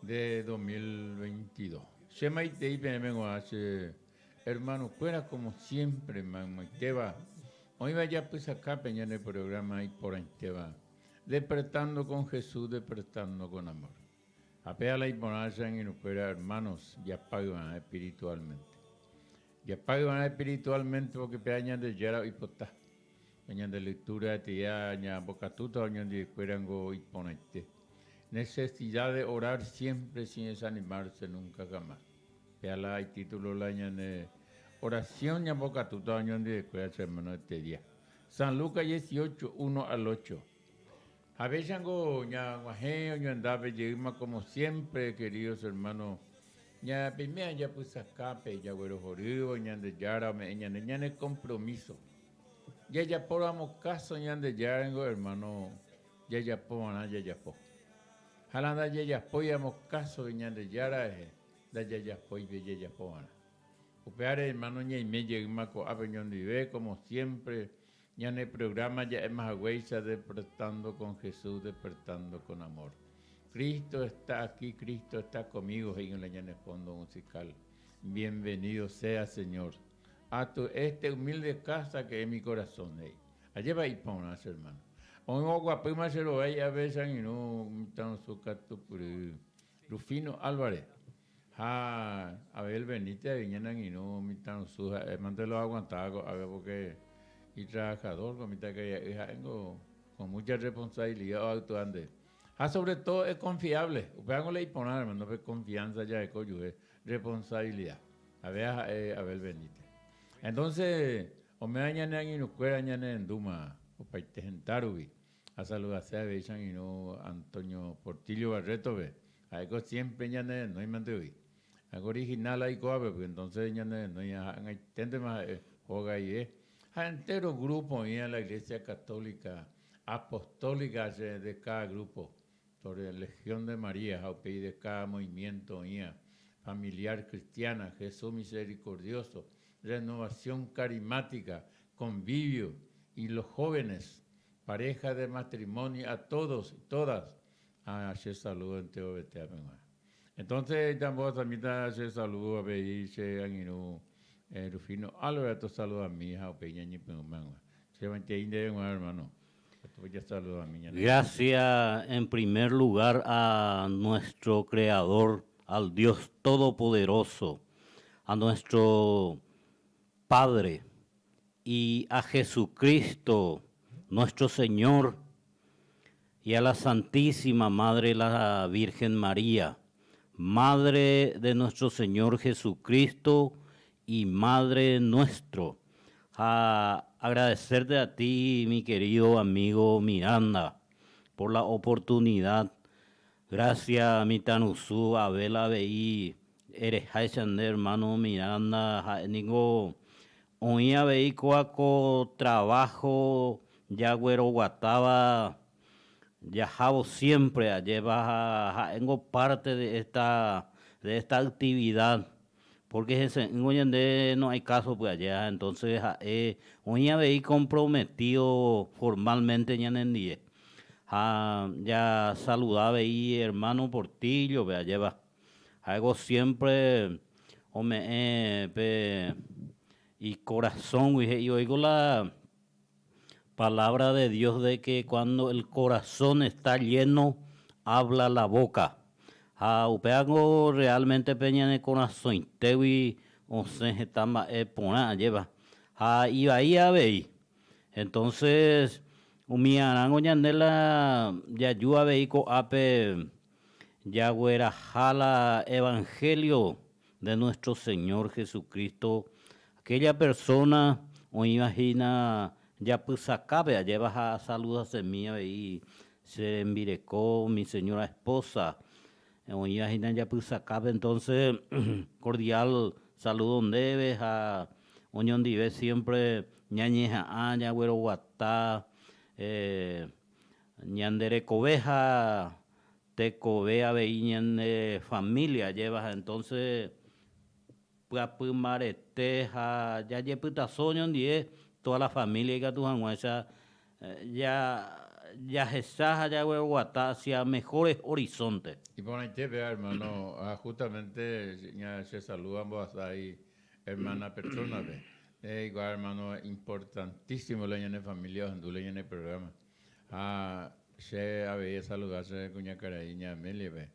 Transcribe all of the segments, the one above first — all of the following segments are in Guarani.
De 2022. Che maitei peẽme g̃uarã che hermano-kuéra como siempre maymoitéva oĩva japysakápe ñane programa iporãitéva Despertando con Jesús, Despertando con Amor. Ha péva la iporã che angirũkuéra hermanos japáyva'erã espiritualmente. Japáyva'erã espiritualmente porque péva Ñandejára oipota. Pe ñande lectura heteia ñambokatúta oñondivekuérango iporãite. Necesidad de orar siempre sin desanimarse nunca jamás. Péa la itítulo la ñane oración ñambokatúta oñondivekuéra che hermano este día. San Lucas 18, 1 al 8. Ha péichango ñag̃uahẽ oñoendápe jeýma como siempre, queridos hermanos, ñapeime japysakápe jaguerohorývo Ñandejára ome'ẽ ñane ñane compromiso. Jajapóramo káso Ñandejárango hermano jajapova'erã jajapo. Ha la ndajajapóiramo káso Ñandejára rehe ndajajapóipe jajapova'erã. Upévare hermano ñaime jeýma ko'ápe oñondive como siempre Ñane programa ja'éma haguéicha Despertando con Jesús, Despertando con Amor. Cristo está aquí, Cristo está conmigo, he'i la ñane fondo musical. Bienvenido sea, Señor, a tu este humilde casa que es mi corazón, he'i. Ajépa iporã che hermano. Oĩ oguapýma che rovái ave che angirũ mitãrusu katupyry Rufino Álvarez ha Abel Benítez avei ñane angirũ mitãrusu ha'e mante lo aguantaba ko'ápe porque itrabajador ko mitãkaria'y ha'éngo con mucha responsabilidad oactua nde. Ha sobre todo es confiable, upévango la iporã hermano pe confianza jareko ojuehe, responsabilidad. Avea ha'e Abel Benítez. Entonces, oméva ñane angirũkuéra ñanerendúma opaite henda rupi. Asaludase avei che angirũ Antonio Portillo Barreto-pe, ha'éko siempre ñanerenóimante voi. Ha'éko original aikoápe, pues entonces ñanerenói ha'ag̃aiténtema ha'e hóga guive. Ha entero grupo oĩva la Iglesia Católica Apostólica che de cada grupo, sobre Legión de María ha upéi de cada movimiento oĩva, Familiar Cristiana, Jesús Misericordioso, Renovación Carismática, Convivio y los jóvenes, Pareja de matrimonio a todos y todas ha che saludo enterovete peg̃uarã. Entonces jambohasamíta che saludo avei che angirũ Rufino Álvarez tosaludami ha upéi ñañepyrũma hag̃ua. Che maitei ndéve g̃uarã hermano. Jasaludami ñane. Gracias en primer lugar a nuestro Creador, al Dios Todopoderoso, a nuestro Padre y a Jesucristo nuestro Señor y a la Santísima Madre la Virgen María, Madre de nuestro Señor Jesucristo y Madre nuestro. Ha agradecerte a ti, mi querido amigo Miranda, por la oportunidad. Gracias, mitãrusu Abel avei ereháicha nde hermano Miranda ha'e niko Oĩ avei kóa ko trabajo jagueroguatáva jahávo siempre ajépa ha ha'éngo parte de esta de esta actividad porque hese'ỹngo ñande no hay caso py aje ha entonces ha'e oĩ avei comprometido formalmente ñanendie ha ja saluda avei hermano Portillo-pe ajépa Ha'éko siémpre ome'ẽ pe ikorasõgui, he'i oiko la palabra de Dios de que cuando el corazón está lleno, habla la boca. Ha upévango realmente pe ñane korasõitégui osẽ heta mba'e porã, ajépa. Ha ivai avei. Entonces, umi arãngo ñande la jaju avei ko'ápe Jagueraha la evangelio de nuestro Señor Jesucristo aquella persona oĩva hína japysakápe ajéva ha asaludasemi avei che rembireko, mi señora esposa oĩva hína japysakápe entonces cordial saludo ndéve ha oñondive siempre ñañeha'ã jagueroguata Ñande rekove ha tekove avei ñane familia jeva ha entonces pyapy mbarete ha jajepytaso oñondie toda la familia ikatu hag̃uáicha ja jahecha ha jagueroguata hacia mejores horizontes. Iporãite péva hermano, ha justamente ña che saluda ambohasa ahí hermana persona-pe. Igual hermano importantísimo la ñane familia ohendu la ñane programa. Ha che avei asaluda che kuñakarai ña Amelia-pe.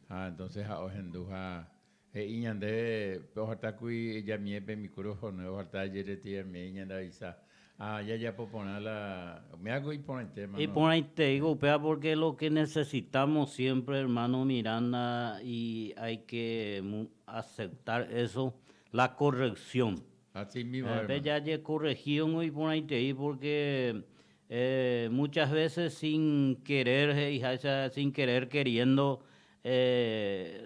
Ha entonces ha ohendu ha he'i ñandéve pe ohatákuri ejamie pe micrófono, ohata ejeretiramie ñande avisa. Ha jajapo porã la umíaku iporãite hermano. Iporãiteíko upéva porque lo que necesitamos siempre hermano Miranda y hay que aceptar eso, la corrección. Así mismo, hermano. Pe jajekorregíongo iporãitei porque muchas veces sin querer he'iháicha, sin querer queriendo,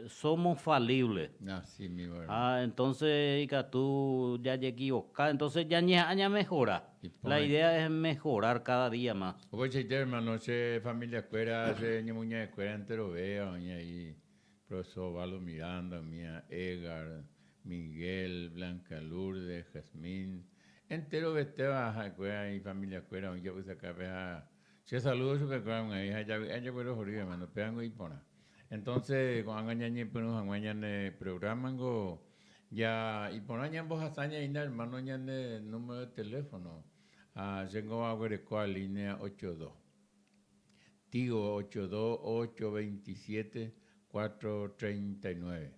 somos falibles. Así mismo, hermano. Ha entonces ikatu jajequivoca, entonces ñañeha'ã ñamejora. La idea es mejorar cada día más. Upeichaite, hermano, che familia-kuéra, che ñemoña'ekuéra enterovéva oĩ ahí, profesor Osvaldo Miranda, umía Edgar, Miguel, Blanca Lourdes, Jazmín, enterovetéva ha'ekuéra ifamiliakuéra oĩ japysakápe ha che saludo chupekuéra g̃uahẽ ha javy'a jaguerohory hermano, pévango iporã. Entonces ko'ág̃a ñañepyrũ hag̃ua ñane programa-ngo ja iporã ñambohasa ñaína hermano ñane número de teléfono ha chéngo aguereko a línea ocho dos. Tigo ocho dos ocho veintisiete cuatro treinta y nueve.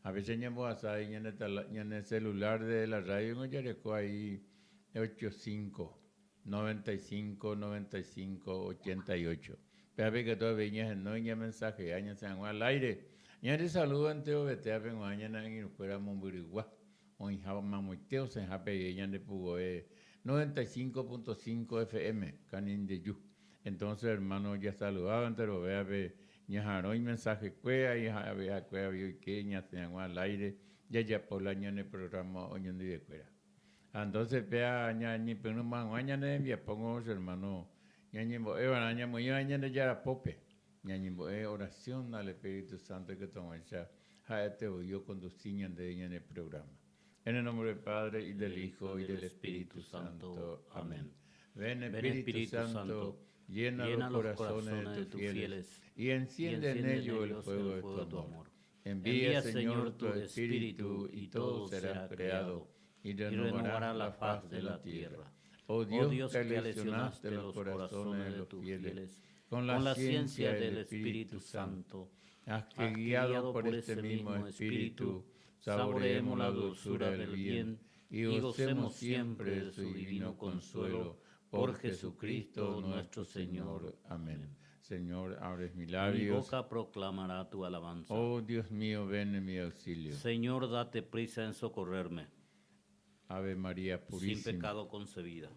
A veces ñambohasa ahí ñane tala, ñane celular de la radio niko jareko ahí ocho cinco, noventa y cinco, noventa y cinco, ochenta y ocho. Péape ikatu avei ñahenói ñamensajea ñasẽ hag̃ua al aire. Ñande saludo enterovetéape g̃uarã ñane angirũkuéra mombyrygua oĩha mamoite osẽha peve ñande pugoe 95.5 FM, Kanindeju. Entonces, hermano, jasaludáva enterovéape ñaharõ imensajekuéra y ha'ekuéra avei oike ñasẽ hag̃ua al aire jajapo la ñane programa oñondivekuéra. Ha entonces péa ñañepyrũma hag̃ua ñane rembiapóngo, che hermano, ñañembo'eva'erã ñamoĩva Ñandejára pópe, ñañembo'e oración al Espíritu Santo ikatu hag̃uáicha ha'ete voi okondusi ñandéve ñane programa. En el nombre del Padre, y del Hijo, y del Espíritu Santo. Amén. Ven, Espíritu Santo, llena los corazones de tus fieles, y enciende en ellos el fuego de tu amor. Envía, Señor, tu Espíritu, y todo será creado, y renovará la faz de la tierra. Oh Dios, que aleccionaste los corazones de tus fieles con la ciencia del Espíritu Santo, haz que, guiado por este mismo Espíritu, saboreemos la dulzura del bien y gocemos siempre de su divino consuelo. Por Jesucristo nuestro Señor. Amén. Señor, abres mis labios. Mi boca proclamará tu alabanza. Oh Dios mío, ven en mi auxilio. Señor, date prisa en socorrerme. Ave María Purísima. Sin pecado concebida.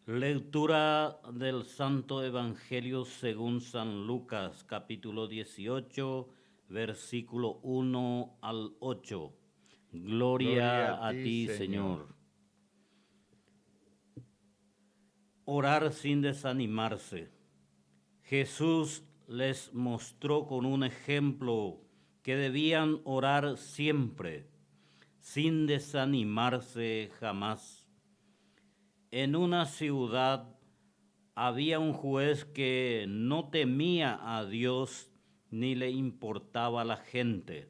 Lectura del Santo Evangelio según San Lucas, capítulo 18, versículo 1 al 8. Gloria, a ti, Señor. Orar sin desanimarse. Jesús les mostró con un ejemplo que debían orar siempre, sin desanimarse jamás. En una ciudad había un juez que no temía a Dios ni le importaba la gente.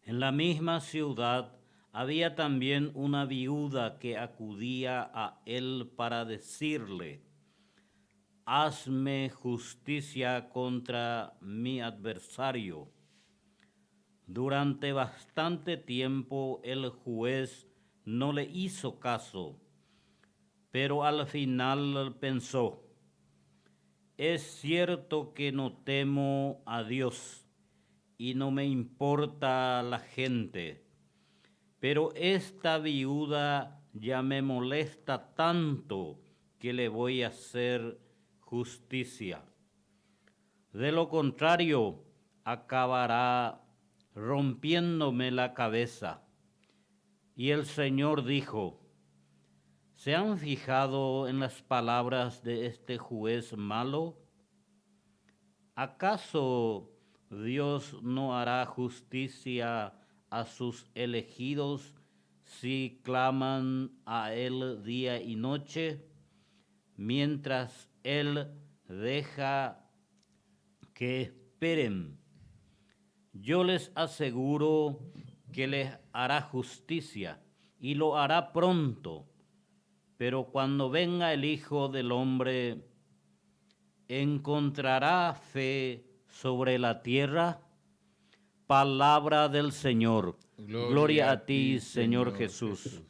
En la misma ciudad había también una viuda que acudía a él para decirle, Hazme justicia contra mi adversario. Durante bastante tiempo el juez no le hizo caso, pero al final pensó, Es cierto que no temo a Dios y no me importa la gente, pero esta viuda ya me molesta tanto que le voy a hacer justicia. De lo contrario, acabará rompiéndome la cabeza. Y el Señor dijo, ¿Se han fijado en las palabras de este juez malo? ¿Acaso Dios no hará justicia a sus elegidos si claman a Él día y noche? Mientras él deja que esperen. Yo les aseguro que les hará justicia y lo hará pronto. Pero cuando venga el Hijo del Hombre, ¿encontrará fe sobre la tierra? Palabra del Señor. Gloria a ti, Señor Jesús.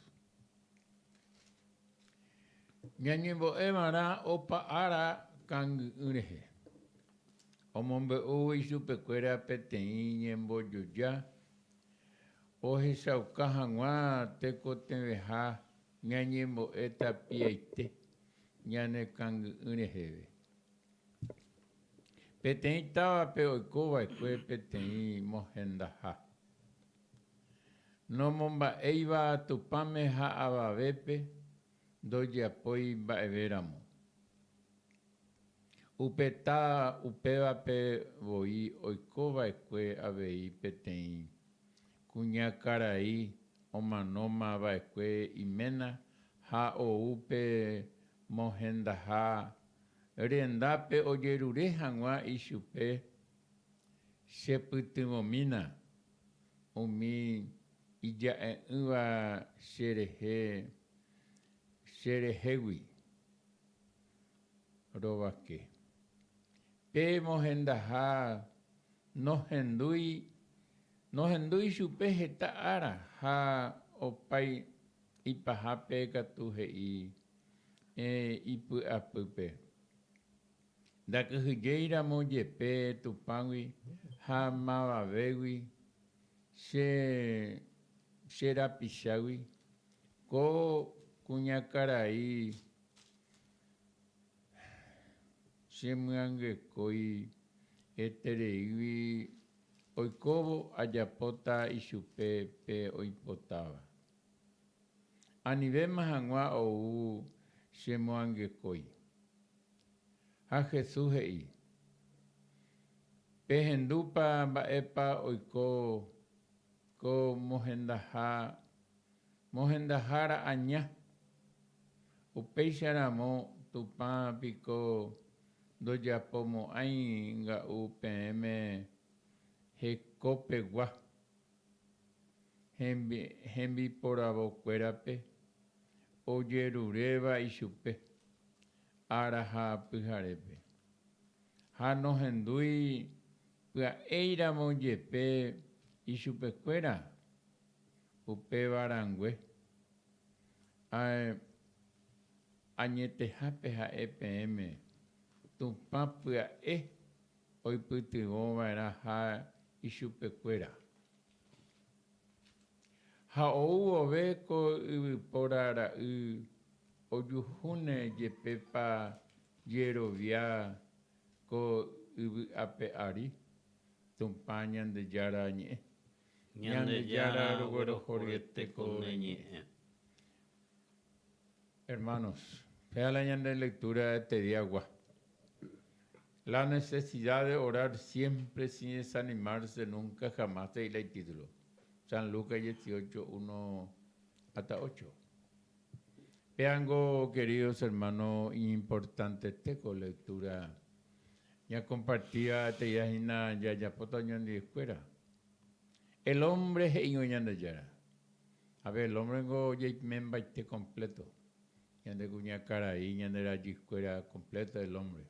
Ñañembo'eva'erã opa ára kangy'ỹ rehe. Omombe'u ichupekuéra peteĩ ñembojoja ohechauka hag̃ua tekotevẽha ñañembo'e tapiaite ñane kangy'ỹ reheve. Peteĩ távape oikova'ekue peteĩ mohendaha. Nomomba'éiva Tupãme ha avavépe ndojapói mba'evéramo. Upe táva upévape voi oikova'ekue avei peteĩ kuñakarai omanóma va'ekue iména ha ou pe mohendaha rendápe ojerure hag̃ua ichupe, Chepytyvõmína umi ija'e'ỹva cherehe cherehegui rovake. Pe mohendaha nohendúi nohendúi chupe heta ára ha opa ipahápe katu he'i ipy'apýpe. Ndakyhyjéi ramo jepe Tupãgui ha mavavégui che che rapichágui, ko kuñakarai chemyangekói etereígui oikóvo ajapóta ichupe pe oipotáva. Anivéma hag̃ua ou chemoangekói. Ha Jesús he'i, Pehendúpa mba'épa oiko ko mohendaha, mohendahára aña? Upéicha ramo Tupã piko ndojapomo'ãi nga'u peẽme hekopegua. hembiporavokuérape ojeruréva ichupe ára ha pyharépe, ha nohendúi pya'éiramo jepe ichupekuéra upéva rangue. Añetehápe ha'e peẽme, Tupã pya'e oipytyvõ va'erãha ichupekuéra. Ha ou vove ko yvypóra ra'y ojuhúne jepépa jerovia ko yvy ape ári? Tupã Ñandejára ñe'ẽ. Ñandejára roguerohoryete ko ne ñe'ẽ. Hermanos, péa la ñande lectura este día-gua. La necesidad de orar siempre sin desanimarse nunca jamás he'i la itítulo. San Lucas 18, 1 hasta 8. Péango, queridos hermanos, iñimportantete ko lectura ñakompartíva eteia hína jajapóta oñondive-kuéra. El hombre he'ígui Ñandejára. A ver, el hombre ngo jaimembaite completo. Ñande kuñakarai, ñande rajykuéra completo el hombre.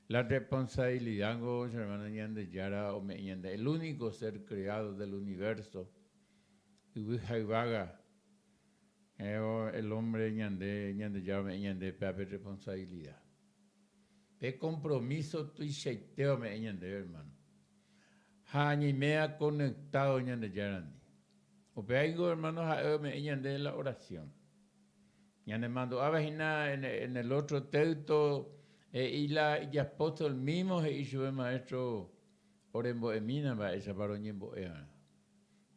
La responsabilidad ngo, che hermano, Ñandejára ome'ẽ ñande, el único ser creado del universo, yvy ha yvága, el hombre ñande, Ñandejára ome'ẽ ñande péva pe responsabilidad. Pe compromiso tuichaitéva ome'ẽ ñandéve, hermano. Ha ñaiméva conectado Ñandejárandi. Upéva ningo hermano ha'e ome'ẽ ñandéve la oración. Ñanemandu'áva hína en el otro texto he'i la ijapóstol mismo he'i chupe maestro orembo'emína mba'éichapa roñembo'e va'erã.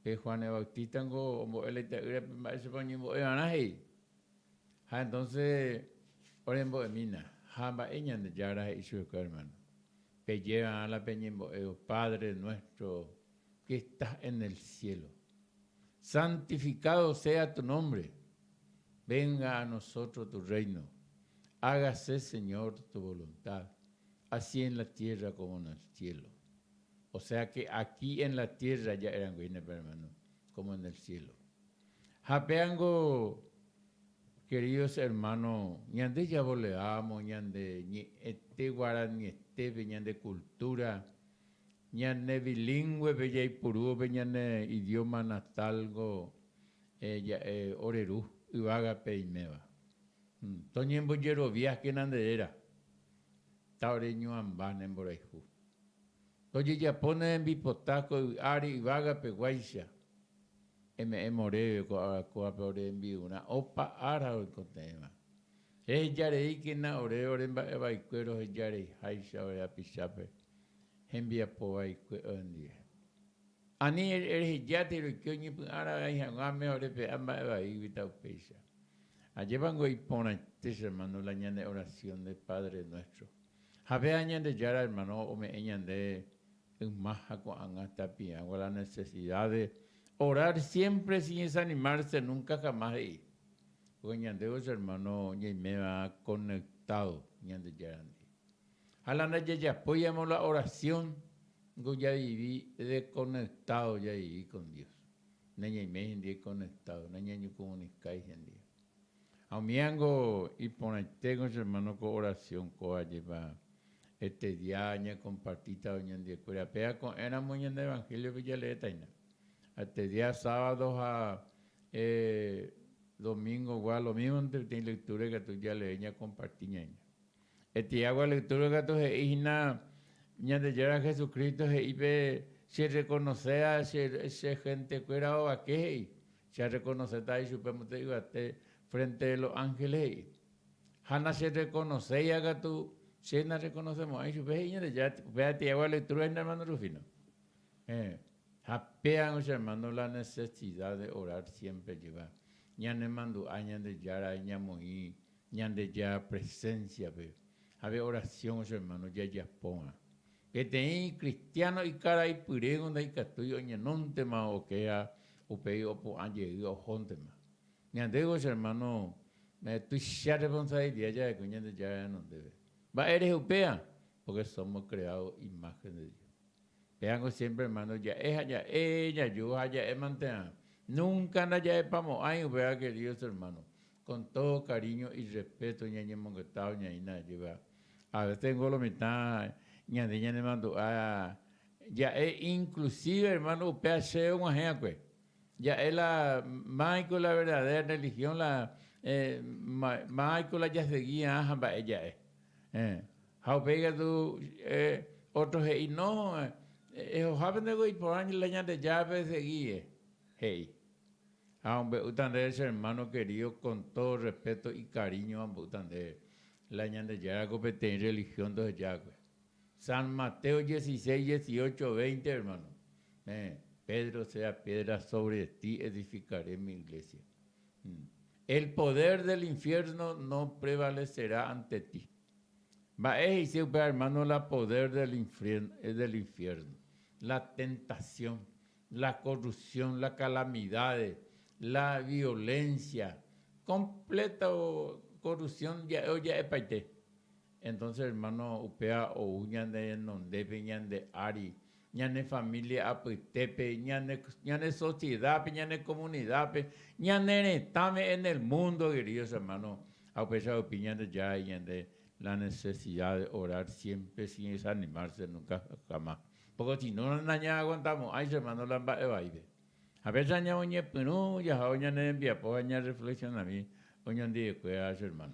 Pe Juan el Bautista ngo ombo'e la ita'ýrape mba'éichapa oñembo'e va'erã he'i. Ha entonces orembo'emína ha mba'e Ñandejára he'i chupekuéra hermano. Peje va'erã la peñembo'évo, Padre nuestro que estás en el cielo, santificado sea tu nombre, venga a nosotros tu reino. Hágase, Señor, tu voluntad, así en la tierra como en el cielo. O sea que aquí en la tierra ya eran hermano, como en el cielo. Ha péango, queridos hermanos, ñande javoleamo ñande ñe'ẽte guaranietépe, ñande cultura, ñane bilingüepe jaipurúpe ñane idioma natal-ngo ja'e ore Ru yvágape iméva. Toñembojeroviákena nde réra, ta ore ñuãmba ne mborayhu. Tojejapo ne rembipota ko yvy ári yvágape guáicha. Eme'ẽ moréve ko ára kóvape ore rembi'urã opa ára oikotevẽva. Reheja reíkena ore ore mba'e vaikue roheja reiháicha ore rapichápe hembiapo vaikue orendive. Ani erehejátei roike oñepy'ã ravai hag̃uáme ore pe'a mba'e vaígui ta upéicha. Ajépango iporãite che hermano la ñane oración de Padre Nuestro. Ha péva Ñandejára hermano ome'ẽ ñande yma ha ko'ág̃a tapiagua la necesidad de orar siempre sin desanimarse nunca jamás he'i. Porque ñandévo che hermano ñaiméva conectado Ñandejárandi. Ha la ndajajapóiamo la oración niko javivi desconectado javivi con Dios. Nañaiméi hendie conectado, nañañocomunicái hendie. Ha umívango iporãitéko che hermano ko oración kóva jepa este día ñakompartíta oñondiekuéra. Péva ko'ẽramo ñande evangelio-pe jaleéta hína. Ha este día sábado ha domingo-gua lo mismo-nte peteĩ lectura ikatu jalee ñakomparti ñaína. Este día-gua lectura katu he'i hína Ñandejára Jesucristo he'i pe che reconocea che gente-kuéra ovake he'i. Che arrekonoséta ichupe mbote yvate frente de los ángeles he'i. Ha nacherrekonoséiva katu che narrekonosemo'ãi chupe he'i Ñandejára, upéva tiagua lectura hína hermano Rufino. Héẽ. Ha pévango che hermano la necesidad de orar siempre jeva. Ñanemandu'a Ñandejára ñamoĩ Ñandejára presencia-pe. Ha pe oración che hermano jajapóva. Peteĩ cristiano ikaraipyréngo ndaikatúi oñenóntema okea upéi opu'ã jey ohóntema. Ñandévo che hermano tuicha responsabilidad ja'ekue Ñandejára renondépe. Mba'e rehe upéva? Porque somos creados imagen de Dios. Pévango siempre hermano ja'e ha ja'e, jaju ha ja'e manterã. Nunca ndaja'epamo'ãi upéva queridos hermanos. Con todo cariño y respeto ñañemongetávo ñaína ajépa. A veces ngo lo mitã ñande ñanemandu'a ja'e inclusive hermano upéva chéve og̃uahẽ va'ekue. Ja'e la máiko la verdadera religión la máiko la jasegi ha mba'e ja'e. Ha upéi katu otro he'i no ehohápe ndéko iporã la Ñandejárape esegi he'i. Ha ombe'úta ndéve che hermano querido con todo respeto y cariño ambo'úta ndéve la Ñandejára ko peteĩ religión ndoheja va'ekue. San Mateo 16, 18, 20 hermano. Héẽ, Pedro sea piedra sobre ti edificaré mi iglesia. El poder del infierno no prevalecerá ante ti. Mba'e he'ise upéva hermano la poder del infierno, la tentación, la corrupción, la calamidades, la violencia, completa corrupción ja'e oja'epaite. Entonces hermano upéva ou ñande renondépe, ñande ári, ñane familia apytépe, ñane ñane sociedad-pe, ñane comunidad-pe, ñane retãme en el mundo, queridos hermanos, ha upéicha rupi Ñandejára he'i ñande la necesidad de orar siempre sin desanimarse nunca jamás. Poko si no nañaaguantamo'ãi che hermano la mba'e vaípe. Ha péicha ñamoñepyrũ jahávo ñane rembiapo ha ñarreflexionami oñondivekuéra che hermano.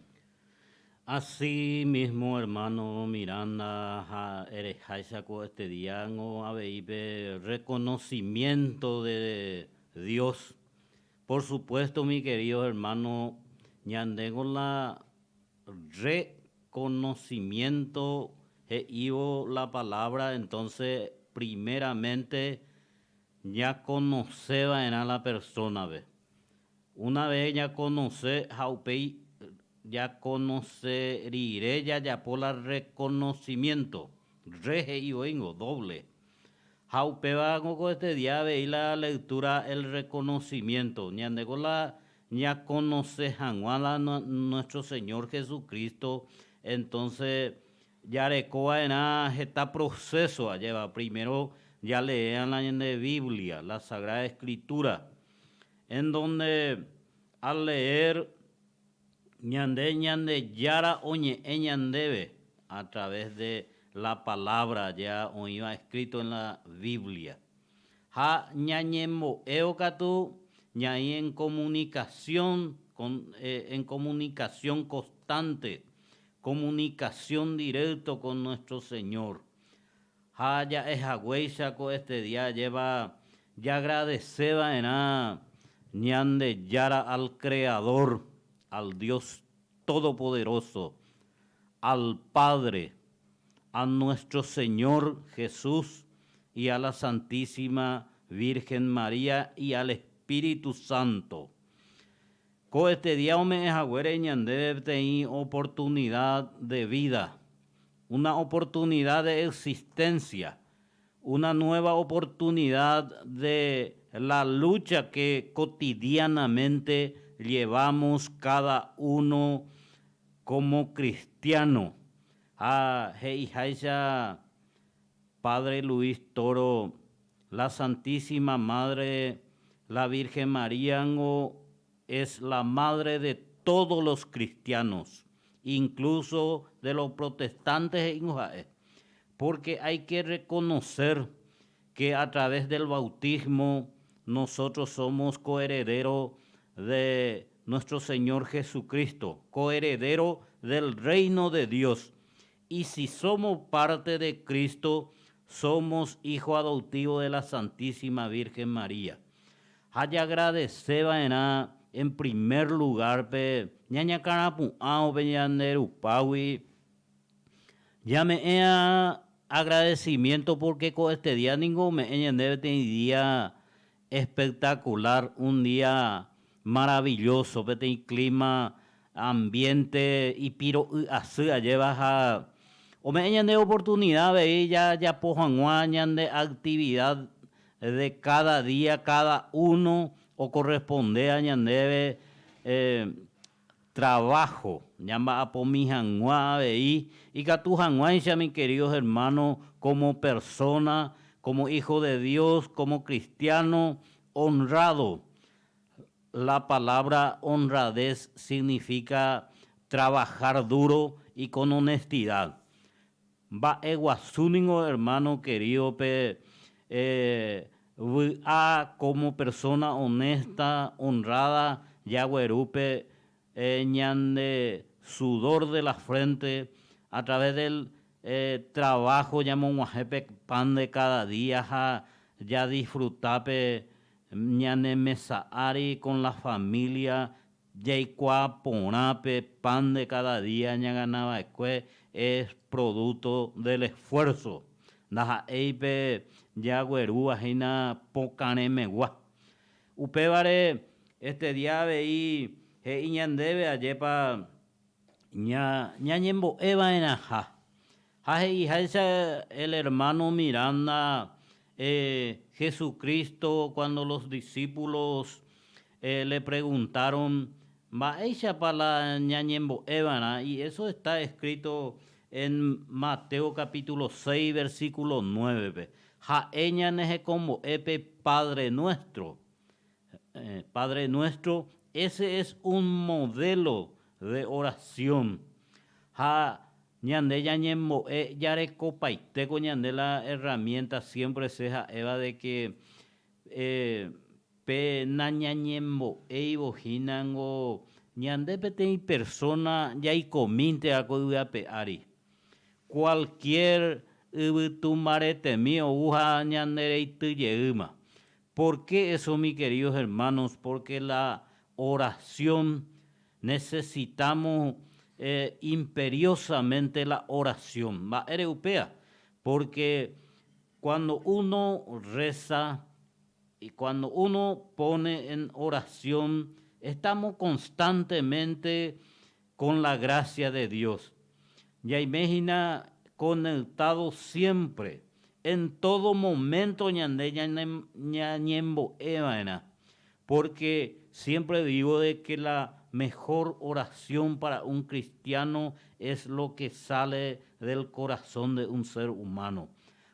Así mismo hermano Miranda ha ereháicha ko este día ngo avei pe reconocimiento de Dios. Por supuesto mi querido hermano ñandéngo la reconocimiento he'ívo la palabra entonces primeramente ñaconoce va'erã la persona-pe. Una vez ñaconoce ha upéi jaconoce rire jajapo la reconocimiento, re he'i voíngo, doble. Ha upéva ko este día avei la lectura el reconocimiento, ñandéko la. Ñaconoce hag̃ua la nuestro Señor Jesucristo, entonces jareko va'erã heta proceso ajéva, primero jaleéa la ñande Biblia, la Sagrada Escritura, en donde al leer ñande Ñandejára oñe'ẽ ñandéve a través de la palabra ya oĩva escrito en la Biblia. Ha ñañembo'évo katu ñaĩ en comunicación con en comunicación constante, comunicación directo con nuestro Señor. Ha ja'e haguéicha ko este día ajéva jagradece va'erã Ñandejára al Creador, al Dios Todopoderoso, al Padre, a nuestro Señor Jesús y a la Santísima Virgen María y al Espíritu Santo. Ko este día ome'ẽ haguére ñandéve peteĩ oportunidad de vida, una oportunidad de existencia, una nueva oportunidad de la lucha que cotidianamente llevamos cada uno como cristiano. Ha he'iháicha Padre Luis Toro, la Santísima Madre, la Virgen María-ngo es la madre de todos los cristianos, incluso de los protestantes he'ingo ha'e, porque hay que reconocer que a través del bautismo nosotros somos coheredero de nuestro Señor Jesucristo, coheredero del reino de Dios. Y si somos parte de Cristo, somos hijo adoptivo de la Santísima Virgen María. Ha jagradece va'erã en primer lugar pe ñañakãrapu'ãvo pe ñande rupágui, ñame'ẽa agradecimiento porque ko este día ningo ome'ẽ ñandéve peteĩ día espectacular, un día maravilloso, peteĩ clima ambiente ipiro'y asy ajéva ha ome'ẽ ñandéve oportunidad avei jajapo hag̃ua ñande actividad de cada día, cada uno okorrespondéva ñandéve trabajo, ñamba'apomi hag̃ua avei, ikatu hag̃uáicha mi queridos hermanos, como persona, como hijo de Dios, como cristiano honrado. La palabra honradez significa trabajar duro y con honestidad. Mba'eguasu ningo hermano querido pe vy'a como persona honesta, honrada jagueru pe ñande sudor de la frente a través del trabajo ñamog̃uahẽ pe pan de cada día ha jadisfruta pe ñane mesa ári con la familia Jaikuaa porã pe pan de cada día ñaganava'ekue es producto del esfuerzo, ndaha'éi pe jaguerúva hína pokarẽmegua. Upévare este día avei he'i ñandéve ajépa ñañembo'e va'erãha. Ha he'iháicha el hermano Miranda, Jesucristo cuando los discípulos le preguntaron mba'éichapa la ñañembo'e va'erã, y eso está escrito en Mateo capítulo 6 versículo 9-pe, ha'e ñanehekombo'e pe Padre Nuestro. Padre Nuestro, ese es un modelo de oración. Ha ñande ñañembo'e jarekopaite ko ñande la herramienta siempre che ha'éva de que pe nañañembo'éivo hínango ñande peteĩ persona jaikomínteva ko yvy ape ári. Cualquier yvytu mbaretemi ou ha ñande reity jeýma. ¿Por qué eso mi queridos hermanos? Porque la oración necesitamos imperiosamente la oración. Mba'ére upéva? Porque cuando uno reza y cuando uno pone en oración, estamos constantemente con la gracia de Dios. Ñaime hína conectado siempre, en todo momento ñande ñañembo'e va'erã. Porque siempre digo de que la mejor oración para un cristiano es lo que sale del corazón de un ser humano.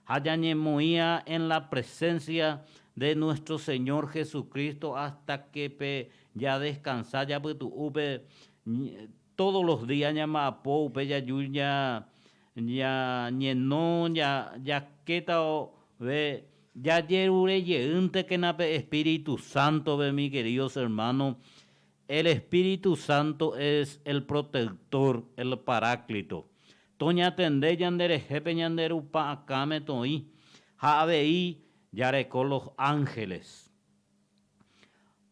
Ha ñañemoĩa en la presencia de nuestro Señor Jesucristo hasta que pe jadescansa japytu'úpe todos los días ñamba'apo upe jaju ñañeno jakétave Jajerure jeýntekena pe Espíritu Santo-pe, mi queridos hermanos, el Espíritu Santo es el protector, el Paráclito. Toñatende ñanderehe pe ñande rupa akãme toĩ, ha avei jareko los ángeles.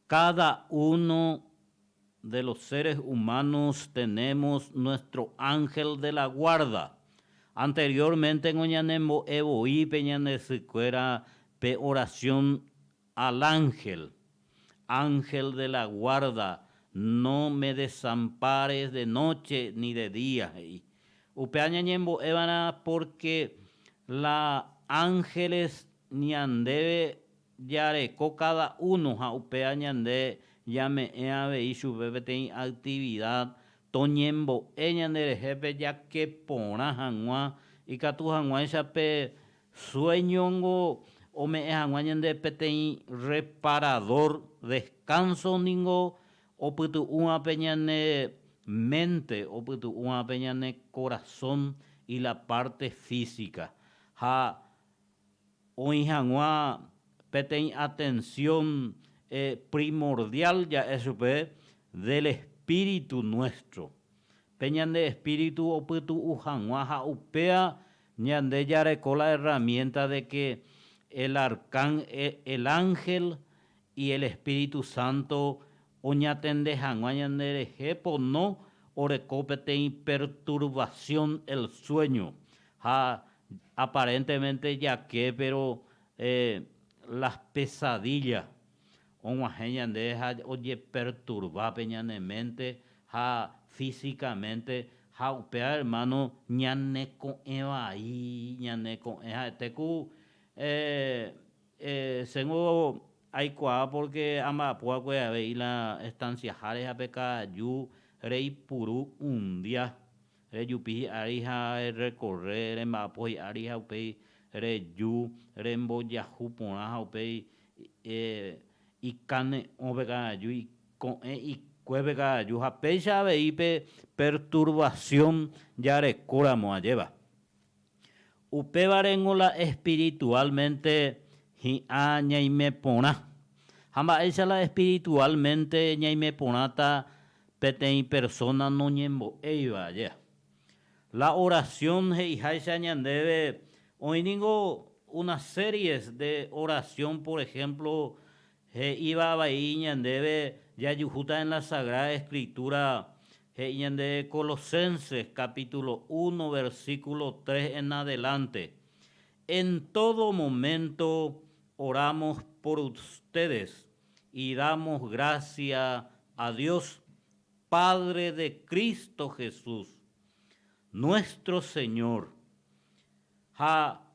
Cada uno de los seres humanos tenemos nuestro ángel de la guarda. Anteriormente ngo ñanembo'e voi pe ñande sykuéra pe oración al ángel. Ángel de la guarda, no me desampares de noche ni de día, he'i. Upéva ñañembo'eva'erã porque la ángeles ñandéve Jareko káda uno ha upéva ñande ñame'ẽ avei chupe peteĩ actividad toñembo'e ñanderehe pe jake porã hag̃ua, ikatu hag̃uáicha pe sueño-ngo ome'ẽ hag̃ua ñande peteĩ reparador descanso ningo opytu'ũva pe ñane mente, opytu'ũva pe ñane corazón y la parte física. Ha Oĩ hag̃ua peteĩ atención primordial ja'e chupe del espíritu nuestro, pe ñande espíritu opytu'u hag̃ua ha upéva ñande jareko la herramienta de que el arcán, el ángel y el Espíritu Santo oñatende hag̃ua ñanderehe pono oreko peteĩ perturbación el sueño ha aparentemente jake pero las pesadillas og̃uahẽ ñande ha ojeperturba pe ñane mente ha físicamente ha upéva hermano ñaneko'ẽ vai, ñaneko'ẽ ha'ete ku Chéngo aikuaa pórke amba'apo va'ekue avei la estanciaháre ha pe ka'aju reipuru un día, rejupi hi'ári ha rekorre remba'apo hi'ári ha upéi reju rembojahu porã ha upéi ikane'õ pe ka'aju, iko'ẽ ikue pe ka'aju ha péicha avei pe perturbación jarekóramo ajépa. Upévarengo la espiritualmente hi'ã ñaime porã. Ha mba'éicha la espiritualmente ñaime porãta peteĩ persona noñembo'éiva aja. La oración he'iháicha ñandéve oĩ ningo una series de oración, por ejemplo, He'íva avei ñandéve jajuhúta en la Sagrada Escritura, he'i ñande Colosenses capítulo 1 versículo 3 en adelante, En todo momento oramos por ustedes y damos gracia a Dios, Padre de Cristo Jesús, nuestro Señor. Ha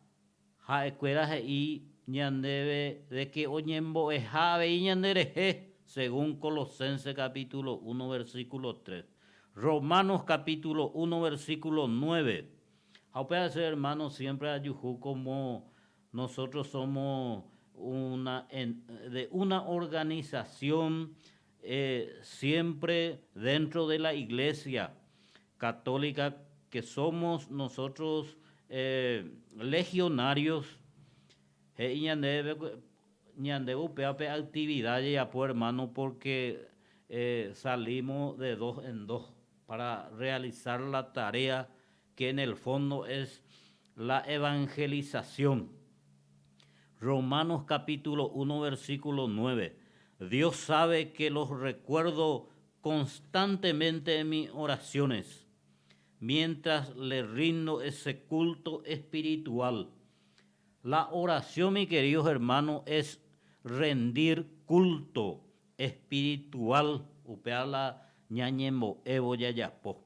Ha'ekuéra he'i ñandéve de ke oñembo'eha avei ñanderehe, según Colosenses capítulo 1 versículo 3, Romanos capítulo 1 versículo 9. Ha upéva che hermano siempre ajuhu como nosotros somos una de una organización siempre dentro de la iglesia católica que somos nosotros legionarios he'i ñandéve ñandéve upéva pe actividad jajapo hermano porque salimos de dos en dos para realizar la tarea que en el fondo es la evangelización. Romanos capítulo 1 versículo 9. Dios sabe que los recuerdo constantemente en mis oraciones, mientras le rindo ese culto espiritual. La oración, mis queridos hermanos, es rendir culto espiritual, upéva la ñañembo'évo jajapo.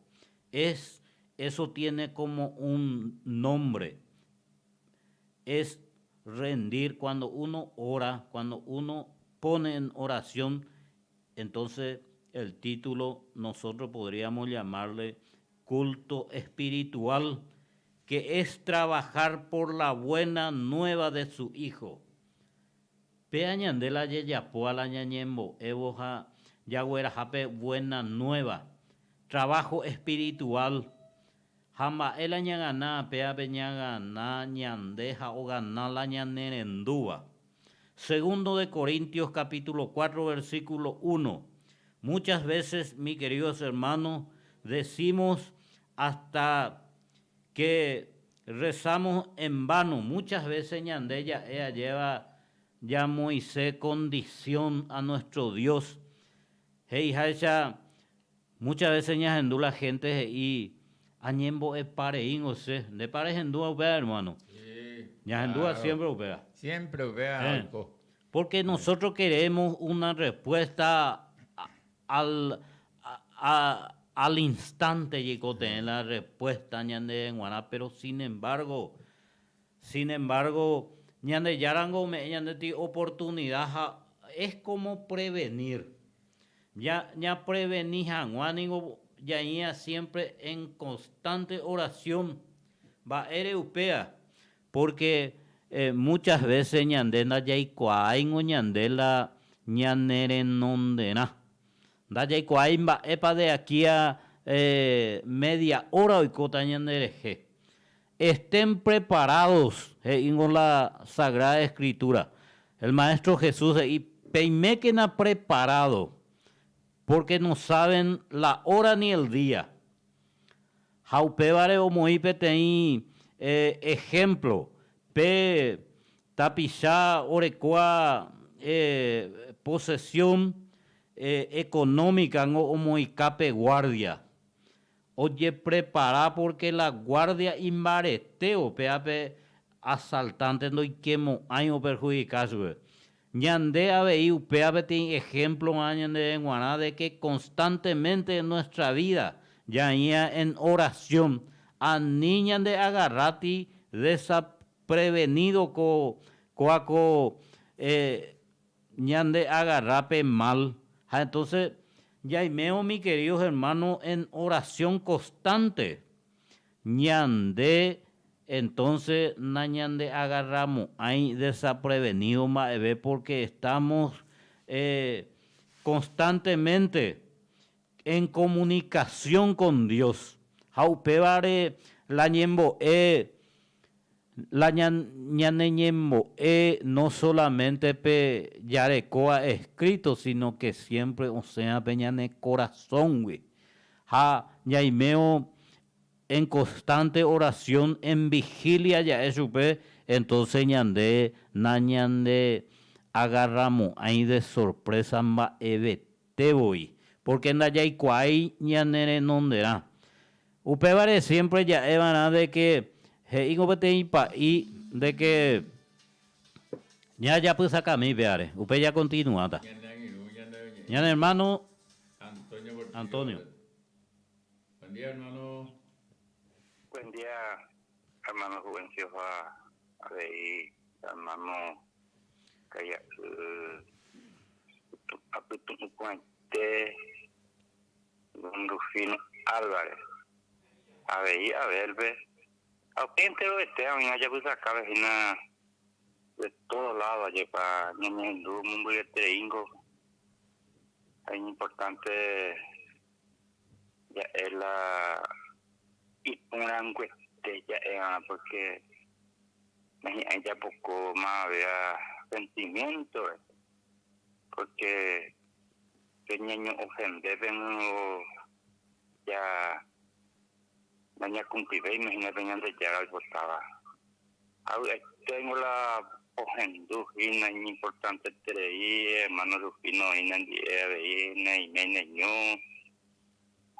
Es, eso tiene como un nombre, es rendir cuando uno ora, cuando uno pone en oración, entonces el título nosotros podríamos llamarle culto espiritual, que es trabajar por la buena nueva de su Hijo. Péa ñande la jejapóva la ñañembo'évo ha jagueraha pe buena nueva, trabajo espiritual. Ha mba'e la ñagana péape ñagana ñande ha ogana la ñanerendúva. Segundo de Corintios capítulo 4 versículo 1. Muchas veces, mis queridos hermanos, decimos hasta que rezamos en vano. Muchas veces ñande ja'e ajéva ñamoĩse condición a nuestro Dios. He'iháicha muchas veces ñahendu la gente he'i añembo'epa reíngo che. Ndépa rehendúva upéva, hermano? Sí, Ñahendúva claro. siempre upéva. Siempre upéva oiko. Porque nosotros queremos una respuesta al, al instante jaikotevẽ la respuesta ñande g̃uarã, pero sin embargo, sin embargo, Ñandejárango ome'ẽ ñandéti oportunidad ha es como prevenir. Ya ñapreveni hag̃ua ningo jaĩa siempre en constante oración. Mba'ére upéva? Porque muchas veces ñande ndajaikuaáingo ñande la ñane renonderã. Ndajaikuaái mba'épa de aquí a media hora oikóta ñanderehe. Estén preparados, he'íngo la Sagrada Escritura. El Maestro Jesús he'i, Peimékena preparado, porque no saben la hora ni el día. Ha upévare omoĩ peteĩ ehémplo pe tapicha orekóva posesión económica-ngo omoĩka pe guardia. Ojeprepara porque la guardia imbarete upéva pe asaltante ndoikemo'ãi operhudika chupe. Ñande avei upéva peteĩ ehémplorã ñandéve g̃uarã de que constantemente en nuestra vida jaĩa en oración, ani ñande agarráti desaprevenido ko kóa ko ñande agarra pe mal. Ha entonces jaimévo mi queridos hermanos en oración constante, ñande entonces nañandeagarramo'ãi desaprevenido mba'eve porque estamos constantemente en comunicación con Dios. Ha upévare la ñembo'e, la ñaneñembo'e no solamente pe jarekóva escrito, sino que siempre osẽva pe ñane korasõgui. Ha ñaimévo en constante oración, en vigilia ja'e chupe, entonces ñande nañande agarramo'ãi de sorpresa mba'evete voi, porque ndajaikuaái ñane renonderã. Upévare siempre ja'eva'erã de que he'íngo peteĩ pa'i de que ñajapysakami péare, upéi jakontinuáta. Ñane hermano Antonio. Buen día, hermano. Buen día, hermano Juvencio ha avei hermano Karia'y Apytu'ũporãite don Rufino Álvarez. Avei Abel-pe. Ha upéi enterovete oĩ ajapysakápe hína de todo lado ajépa ñañehendu mombyryetereíngo ha iñimportante ja'e la iporãnguete ja'evarã porque nahi'ãi japoko mavéva sentimiento-re, porque pe ñaño'ofendépe ningo ja nañakumplivéima hína pe Ñandejára oipotáva. Avy'aite ningo la ohendu hína iñimportanteterei hermano Rufino oĩ nendive avei neime neñu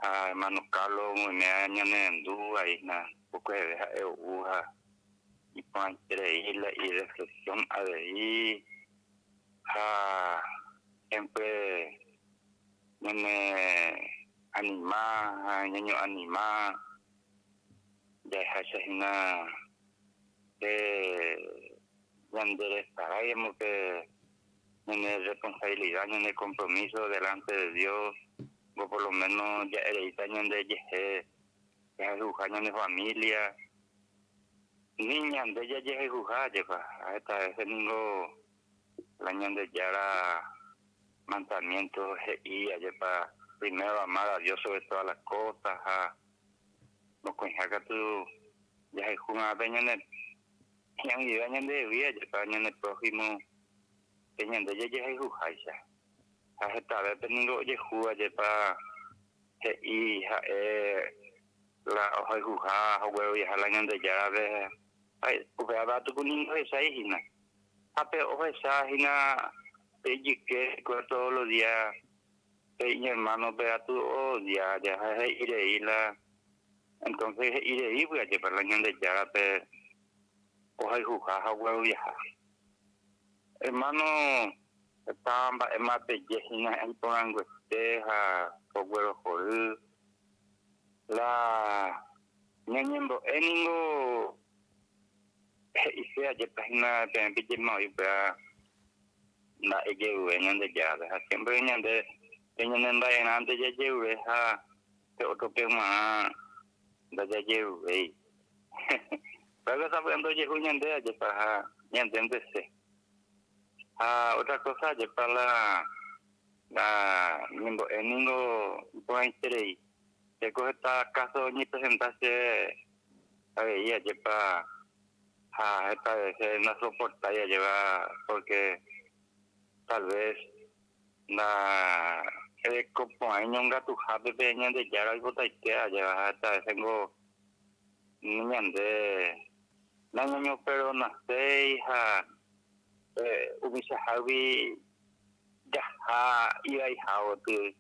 ha hermano Carlos oime ñanerendu hína okueheve ha'e ou ha iporãiterei la ireflexión avei ha siempre ñane anima ha ñaño'anima jahecha hína pe ñanderesaráiramo pe. Ñane responsabilidad, ñane compromiso delante de Dios, o por lo menos ja'ereíta ñande jehe, jahayhuha ñane familia, ni ñande jajehayhuha jepa, ha heta veces ningo la Ñandejára mandamiento he'i ajépa primero amar a Dios sobre todas las cosas ha mokõiha katu jahayhúma pe ñane Hi'ag̃uivéva ñandehegui ajépa ñane prójimo pe ñande jajehayhuháicha. Ha hetavépe ningo ojehu ajépa he'i ha'e la ohayhuha ha ogueroviaha la Ñandejárape, ha upéva atuku ningo ohechái hína. Ha pe ohecha hína pe ijyke hikuái todos los días pe iñermánope atu odia ha he'i rei la Entonces he'i reígui ajépa la Ñandejárape ohayhuha ha ogueroviaha. Hermano, heta mba'éma peje hína iporãnguete ha poguerohory. La ñañembo'e ningo he'ise ajépa hína peẽ pejema oĩ upéva mba'e jevyve Ñandejárape. Ha siempre ñande pe ñanemba'erãnte jajevyve ha Pe ótrope g̃uarã ndajajeruréi. Upéva sapy'ánte ojehu ñande ajépa ha ñandéntese. Ha ótra kósa ajépa la la ñembo'e ningo iporãiterei. Chéko heta káso oñepresenta chéve avei ajépa ha heta vése ndasoportái ajépa pórke tal ves Nda reko porã iñongatuhápe pe Ñandejára oipotaite ajéva ha heta vése ngo ñande nañañoperdonaséi ha umichahágui jaha ivaiha gotyo.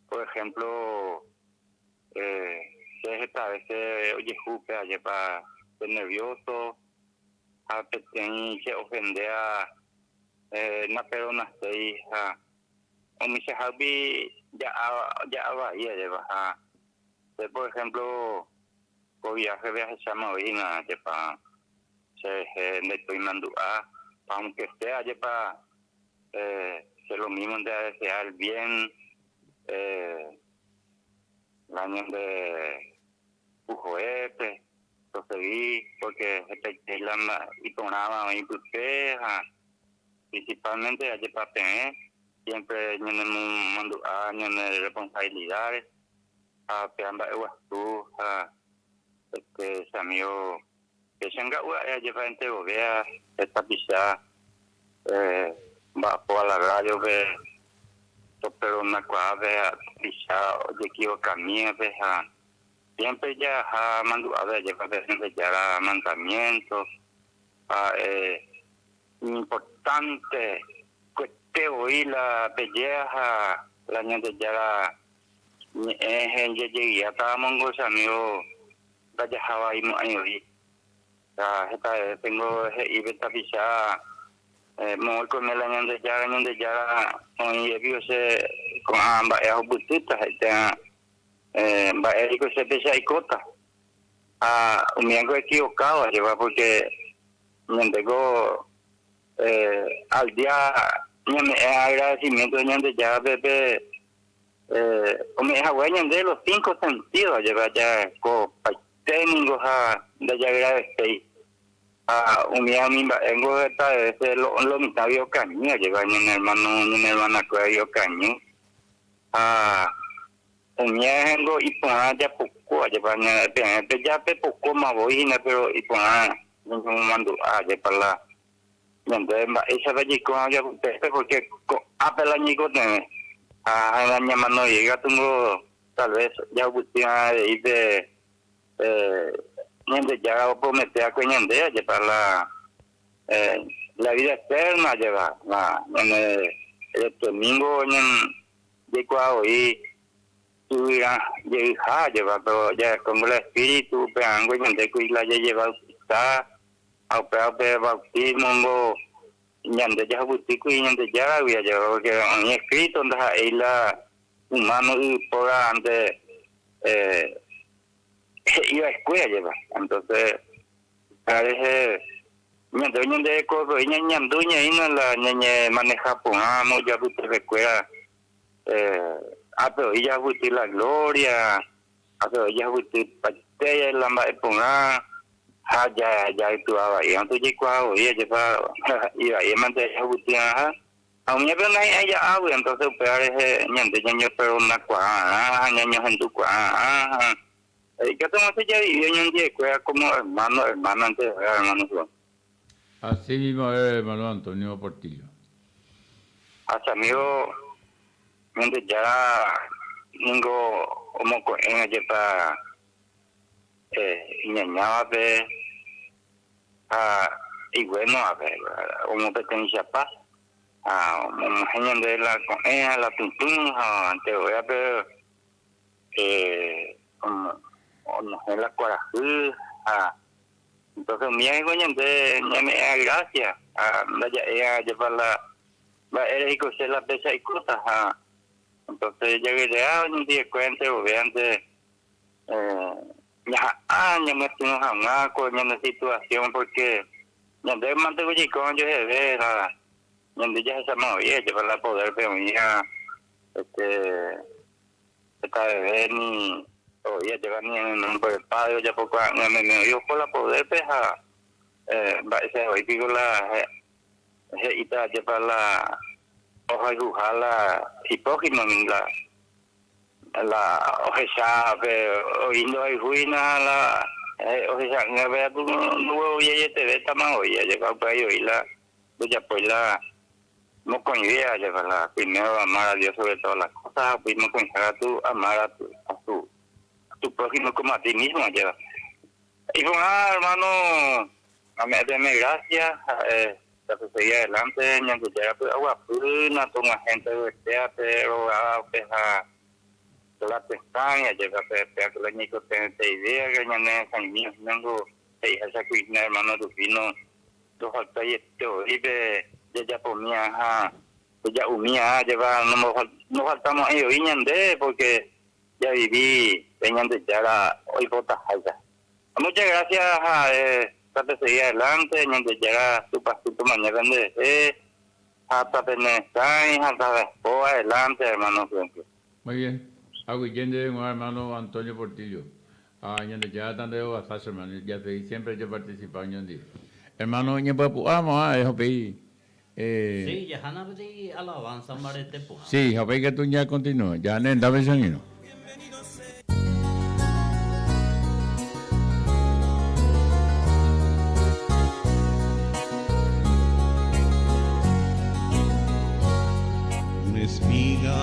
Por ejemplo, che heta vése ojehu pe ajépa che nervioso ha peteĩ che ofendéva Naperonaséi ha umichahágui ja'a vai ajépa. Ha che por ejemplo ko viaje-pe ahecháma voi hína ajépa che rehe ndaipói mandu'a, aunque sea ajépa che lo mismo nde adesea el bien la ñande pujoépe tosegi porque hetaite la iporãva oĩ pype ha principalmente ajépa peẽ siempre ñanemomandu'a ñane responsabilidades ha péva mba'eguasu ha este che amigo pechanga'u ha'e ajépa enterovea pe tapicha mba'apo a la radio-pe toperonakuaa pe tapicha ojekivokamívape ha Siempre jaha mandu'ápe ajépa pe Ñandejára mandamiento ha'e iñimportánte kuete voi la pejéa ha la Ñandejára ñe'ẽ jejeguiáta amongo che amigo ndajaha vai mo'ãi voi. Ha heta vésengo he'i pe tapicha moõ oikome la Ñandejára, Ñandejára oĩ jepi che ko'ã mba'e ahupytýta he'i térã Mba'e piko che péicha aikóta? Ha umíango equivokádo ajépa, pórke ñandéko al día ñame'ẽ agradecimiento Ñandejárape pe ome'ẽ hague ñande los cinco sentidos ajépa, jakopaite ningo ha ndajagradecéi. Ha umíva umi mba'éngo heta veces lo mitãgui okañy ajépa, ñane hermano, ñane hermanakuéragui okañy. Ha umíva rehengo iporã japoko, ajépa peẽ pejapepokóma voi hína, péro iporã ñañomomandu'a, ajépa la ñande mba'éichapa jaikóva ojapytépe, pórke ko'ápe la ñaikotevẽ. Ha ñamano rire katu ngo tal vez jahupyty avei pe Ñandejára opromete va'ekue ñande, ajépa la la vida eterna, ajépa la ñane reteningo jaikuaa voi yvyra jeyha, ajépa, péro jarekóngo la espíritu upearãngo ñande kuri la jajebautisa ha upéva upe bautismo ngo ñande jahupyty kuri Ñandejáragui, ajépa, porque oĩ escrito ndaha'éi la humano yvypóra ante he'i va'ekue, ajépa. Entonces, upéva rehe. Ñande ñanderekovoi ñañandu ñaína la ñañemaneha porã mojapytepekuéra, ápe oĩ jahupyty la gloria, ápe oĩ jahupyty paite la mba'e porã ha jaytua vai. Antes jaikuaa voi ajépa ivaímante jahupyty'arã ha umívape nahi'ãi ja'águi, entonces upéva rehe ñande ñañoperdonakuaa'arã ha ñañohendukuaa'arã ha Ikatu hag̃ua javivi oñondiekuéra como hermano, hermana ante hermano Juan. Así mismo es, hermano Antonio Portillo. Ha che amigo, Ñandejára ningo omoko'ẽ ajépa iñañávape ha iguénovape, omopeteĩchapa ha omog̃uahẽ ñande la ko'ẽ ha la pytũ ha enterovévape onohẽ la kuarahy ha entonces umíva niko ñande ñame'ẽva gracia ha ndaja'éva jepa la mba'ére hikose la péicha aikóta ha entonces jaguerea oñondive enterovéante ñaha'ã ñamyatyrõ hag̃ua ko ñane situación porque ñande mante jaiko ojoheve la ñande jahecháma voi jepa la poder-pe oĩva este Heta bebé ni oĩ ajépa ni nombre del Padre ojapokuaa'ỹva meme oĩ oho la poder-pe ha mba'éicha voi piko la he'íta ajépa la ohayhuha la hipójimo ni la la ohecha pe oĩ ndohayhúina la ohecha'ỹvape katu ndogueroviaietevétama voi ajépa upéva oĩ la ndojapói la Mokõive ajépa la primero amar a Dios sobre todas las cosas ha upéi mokõiha katu amar a tu, a tu, a tu prójimo como a ti mismo ajépa. Iporã hermano, ame'ẽ peẽme gracia ha'e tapesegi adelante Ñandejára py'aguapy natog̃uahẽ nderuetévape rogávape ha la tesãi ajépa pe péva ko la ñaikotevẽte idea que ñane resãimi hína niko he'iháicha kuri hína hermano Rufino Ndofaltaiete voi pe jajapomíva ha ja'umíva ajépa ndofaltamo'ãi voi ñande pórke javivi pe Ñandejára oipotaháicha. Muchas gracias ha tapesegi adelante Ñandejára Tupãsy tomaña penderehe ha tapenesãi ha tapeho adelante hermano Florencio. Muy bien. Aguyje ndéve g̃uarã hermano Antonio Portillo. Ha Ñandejára tanderovasa che hermano, jasegi siempre japarticipa oñondive. Hermano ñembyapu'a mo'ã eho pei. Sí, jahána peteĩ alabanza mbarete porã. Sí, ha upéi katu ñakontinua. Ja ne hendápe che angirũ. Una espiga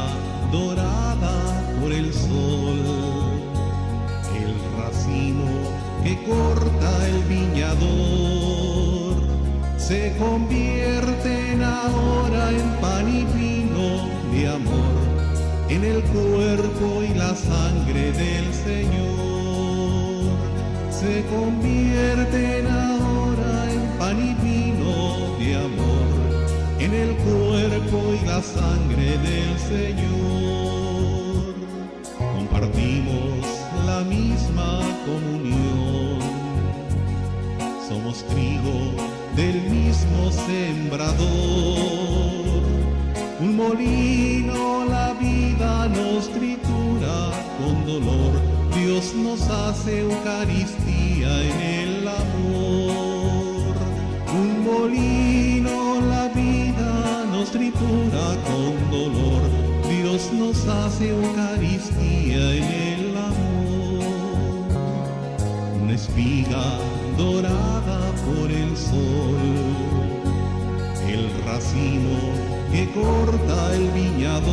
dorada por el sol, el racimo que corta el viñador, se convierten ahora en pan y vino de amor, en el cuerpo y la sangre del Señor. Se convierten ahora en pan y vino de amor, en el cuerpo y la sangre del Señor. Compartimos la misma comunión, somos trigo del mismo sembrador. Un molino la vida nos tritura con dolor, Dios nos hace Eucaristía en el amor. Un molino la vida nos tritura con dolor, Dios nos hace Eucaristía en el amor. Una espiga dorada por el sol, el racimo que corta el viñador,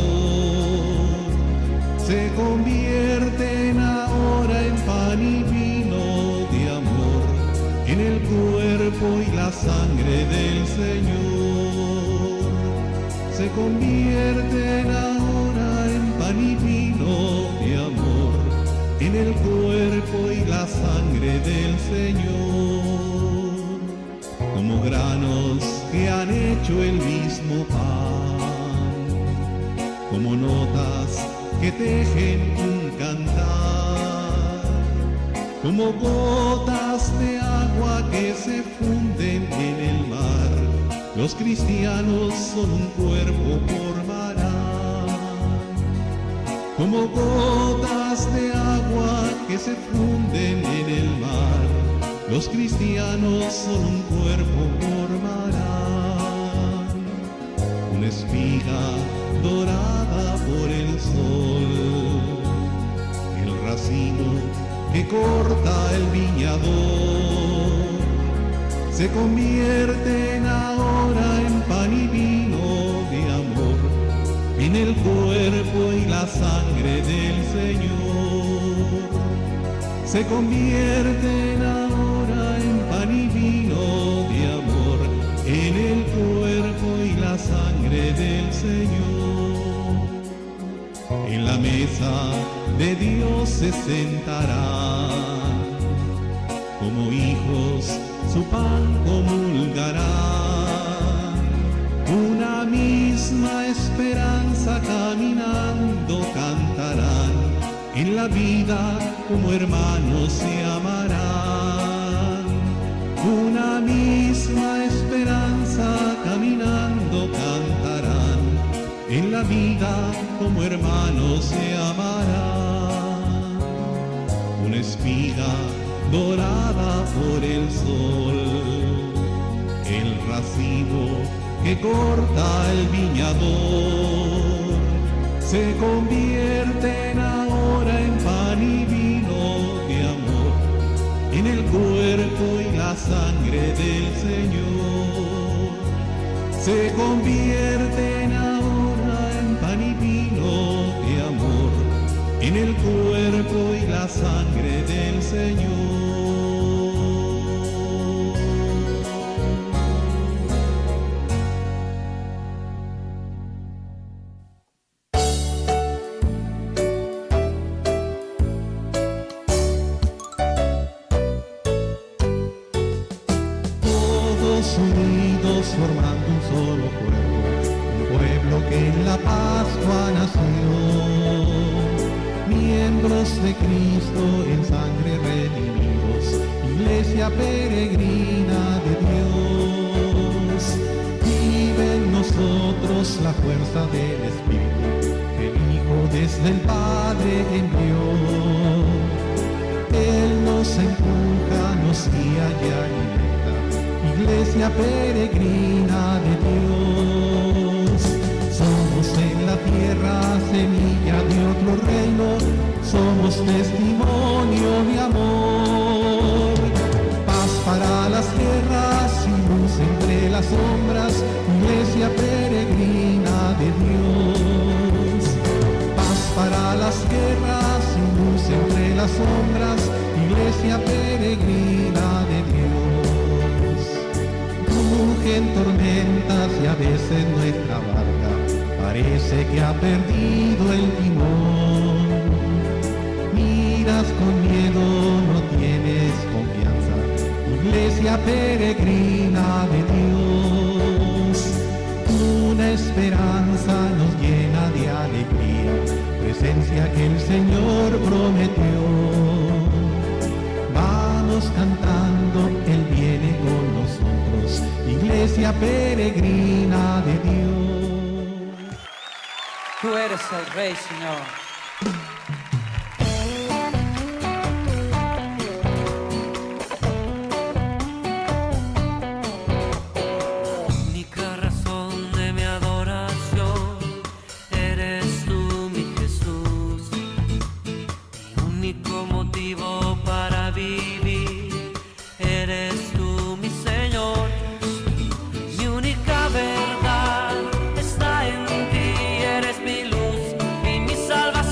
se convierten ahora en pan y vino de amor, en el cuerpo y la sangre del Señor. Se convierten ahora en pan y vino de amor, en el cuerpo y la sangre del Señor. Como granos que han hecho el mismo pan, como notas que tejen un cantar, como gotas de agua que se funden en el Los cristianos solo un cuerpo formarán, como gotas de agua que se funden en el mar. Los cristianos solo un cuerpo formarán, una espiga dorada por el sol, el racimo que corta el viñador se convierten ahora en pan y vino de amor, en el cuerpo y la sangre del Señor. Se convierten ahora en pan y vino de amor, en el cuerpo y la sangre del Señor. En la mesa de Dios se sentarán, como hijos su pan comulgarán. Una misma esperanza caminando cantarán, en la vida como hermanos se amarán. Una misma esperanza caminando cantarán, en la vida como hermanos se amarán. Una espiga dorada por el sol, el racimo que corta el viñador, se convierten ahora en pan y vino de amor, en el cuerpo y la sangre del Señor. Se convierten ahora en pan y vino de amor, en el cuerpo y la sangre del Señor. Todos unidos formando un solo cuerpo, un pueblo que en la Pascua nació. Miembros de Cristo en sangre redimidos, iglesia peregrina de Dios. Vive en nosotros la fuerza del Espíritu, que el Hijo desde el Padre envió. Él nos empuja, nos guía y alimenta, iglesia peregrina de Dios. Somos en la tierra semilla de otro reino, somos testimonio de amor. Paz para las guerras y luz entre las sombras, iglesia peregrina de Dios. Paz para las guerras y luz entre las sombras, iglesia peregrina de Dios. Rugen tormentas y a veces nuestra barca parece que ha perdido el timón. Miras con miedo, no tienes confianza, iglesia peregrina de Dios. Una esperanza nos llena de alegría, presencia que el Señor prometió. Vamos cantando, Él viene con nosotros, iglesia peregrina de Dios. Tú eres el Rey, Señor. Única razón de mi adoración eres tú, mi Jesús. Mi único motivo para vivir eres tú, mi Señor. Mi única verdad está en ti, eres mi luz y mi salvación.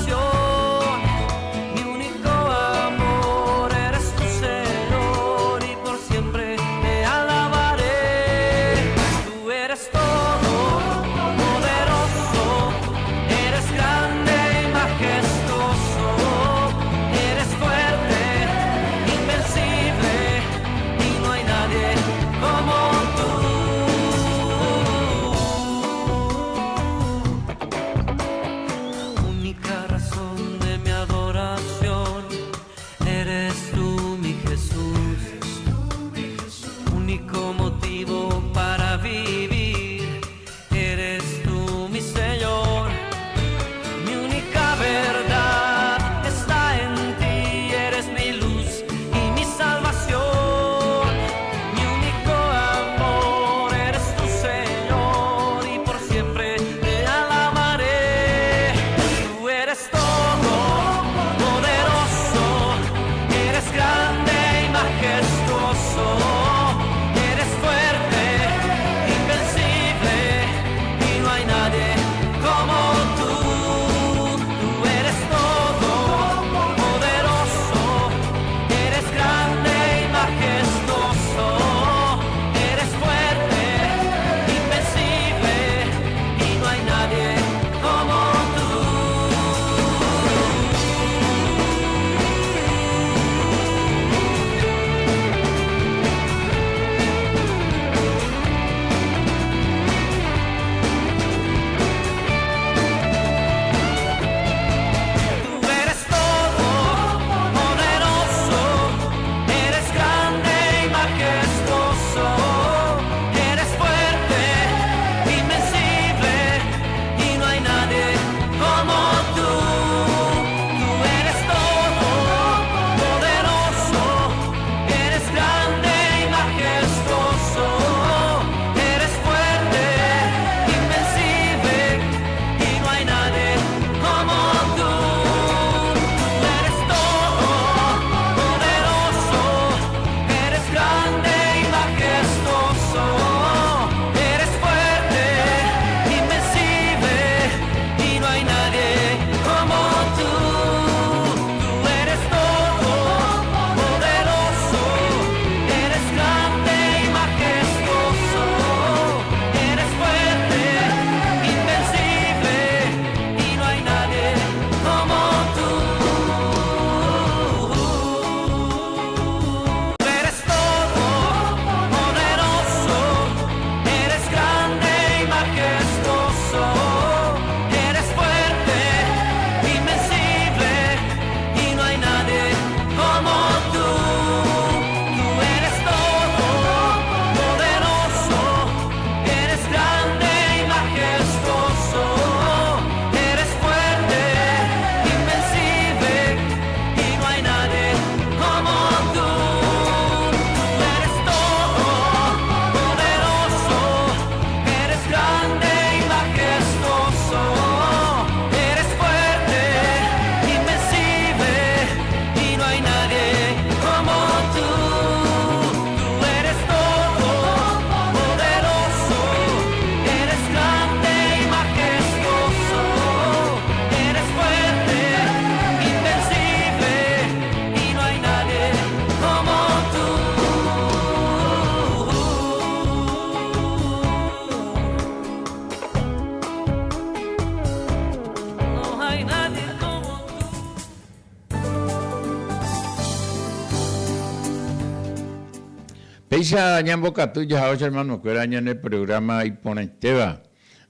Péicha ñambokatu jahao che hermano-kuéra ñane programa iporãitéva,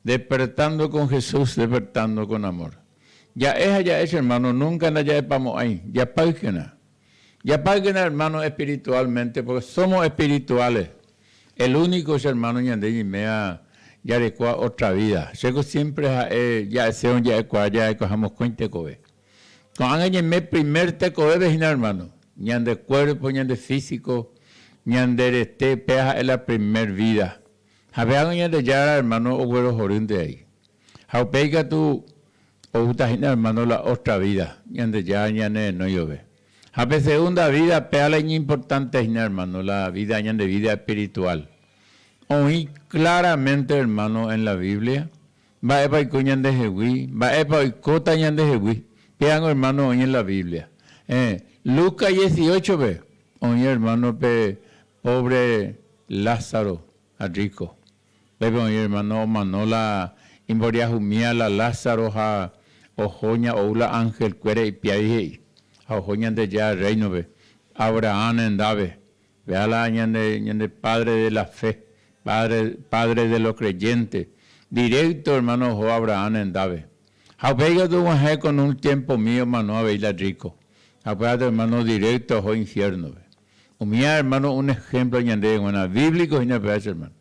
Despertando con Jesús, despertando con amor. Ja'e ha ja'e che hermano, nunca ndaja'epamo'ãi, japáykena. Japáykena hermano espiritualmente, porque somos espirituales. El único che hermano ñande ñaiméva jarekóva otra vida. Chéko siempre ha'e ja'esérõ ja'ekuaa ja'ekuaaha mokõi tekove. Ko'ág̃a ñaime primer tekovépe hína hermano, ñande cuerpo, ñande físico, ñande rete, péa ha'e la primer vida. Ha péa Ñandejára hermano oguerohorýnte ai. Ha upéi katu oúta hína hermano la otra vida, Ñandejára ñanerenóiove. Ha pe segunda vida péa la iñimportante hína hermano, la vida, ñande vida espiritual. Oĩ claramente hermano en la Biblia Mba'épa oiko ñandehegui? Mba'épa oikóta ñandehegui? Péango ermáno oĩ en la Biblia. Héẽ, Lucas dieciocho-pe oĩ ermáno pe póvre Lázaro ha rríko. Pépe oĩ ermáno omano la imboriahumía la Lázaro ha oho ña ou la ánhelkuéra ipiári he'i ha oho Ñandejára Rréinope, Abraham rendápe. Péa la ñande ñande padre de la fe, padre, padre de los creyentes, directo hermano oho Abraham rendápe. Ha upéi katu og̃uahẽ con un tiempomi omano avei la rico. Ha upéva hermano directo oho infierno-pe. Umíva hermano un ejemplo ñandéve g̃uarã bíblico hína péva che hermano.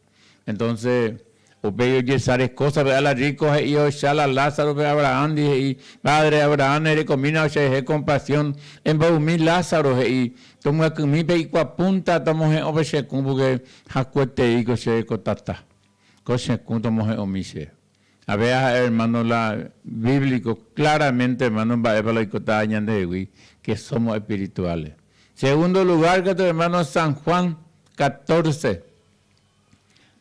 Entonces, upéi ojesareko sapy'a la rico he'i ohecha la Lázaro-pe Abraham-ndi he'i, Padre Abraham, erekomína cherehe compasión, embovymi Lázaro, he'i, tomyakỹmi pe ikuapúnta tomohe'õ pe che kũ, porque hakuetei ko che ko tata, ko che kũ tomohe'õmi che. Ha péva ha'e hermano la bíblico claramente hermano mba'épa la oikotava ñandehegui que somos espirituales. Segundo lugar katu hermano San Juan 14.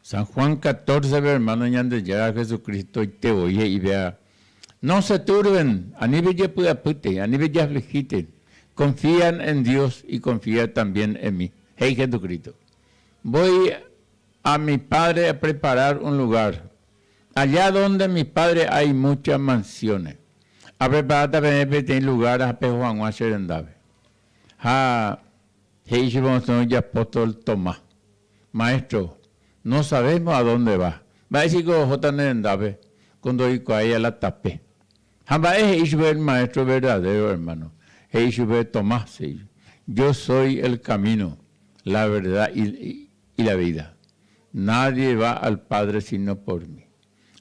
San Juan 14-pe hermano Ñandejára Jesucristo-ite voi he'i péva, No se turben, ani pejepy'apýtei, ani pejafligítei, confían en Dios y confía también en mí, he'i Jesucristo. Voy a mi Padre a preparar un lugar, allá donde mi Padre hay muchas mansiones. Apreparáta peẽ peteĩ lugar ha peho hag̃ua che rendápe. Ha he'i chupe osẽ ijapóstol Tomás. Maestro, no sabemos a dónde va. Mba'éichiko ohóta ne rendápe ko ndoikuaái a la tape. Ha mba'e he'i chupe el maestro verdadero, hermano? He'i chupe Tomás, he'i, Yo soy el camino, la verdad y la vida. Nadie va al Padre sino por mí.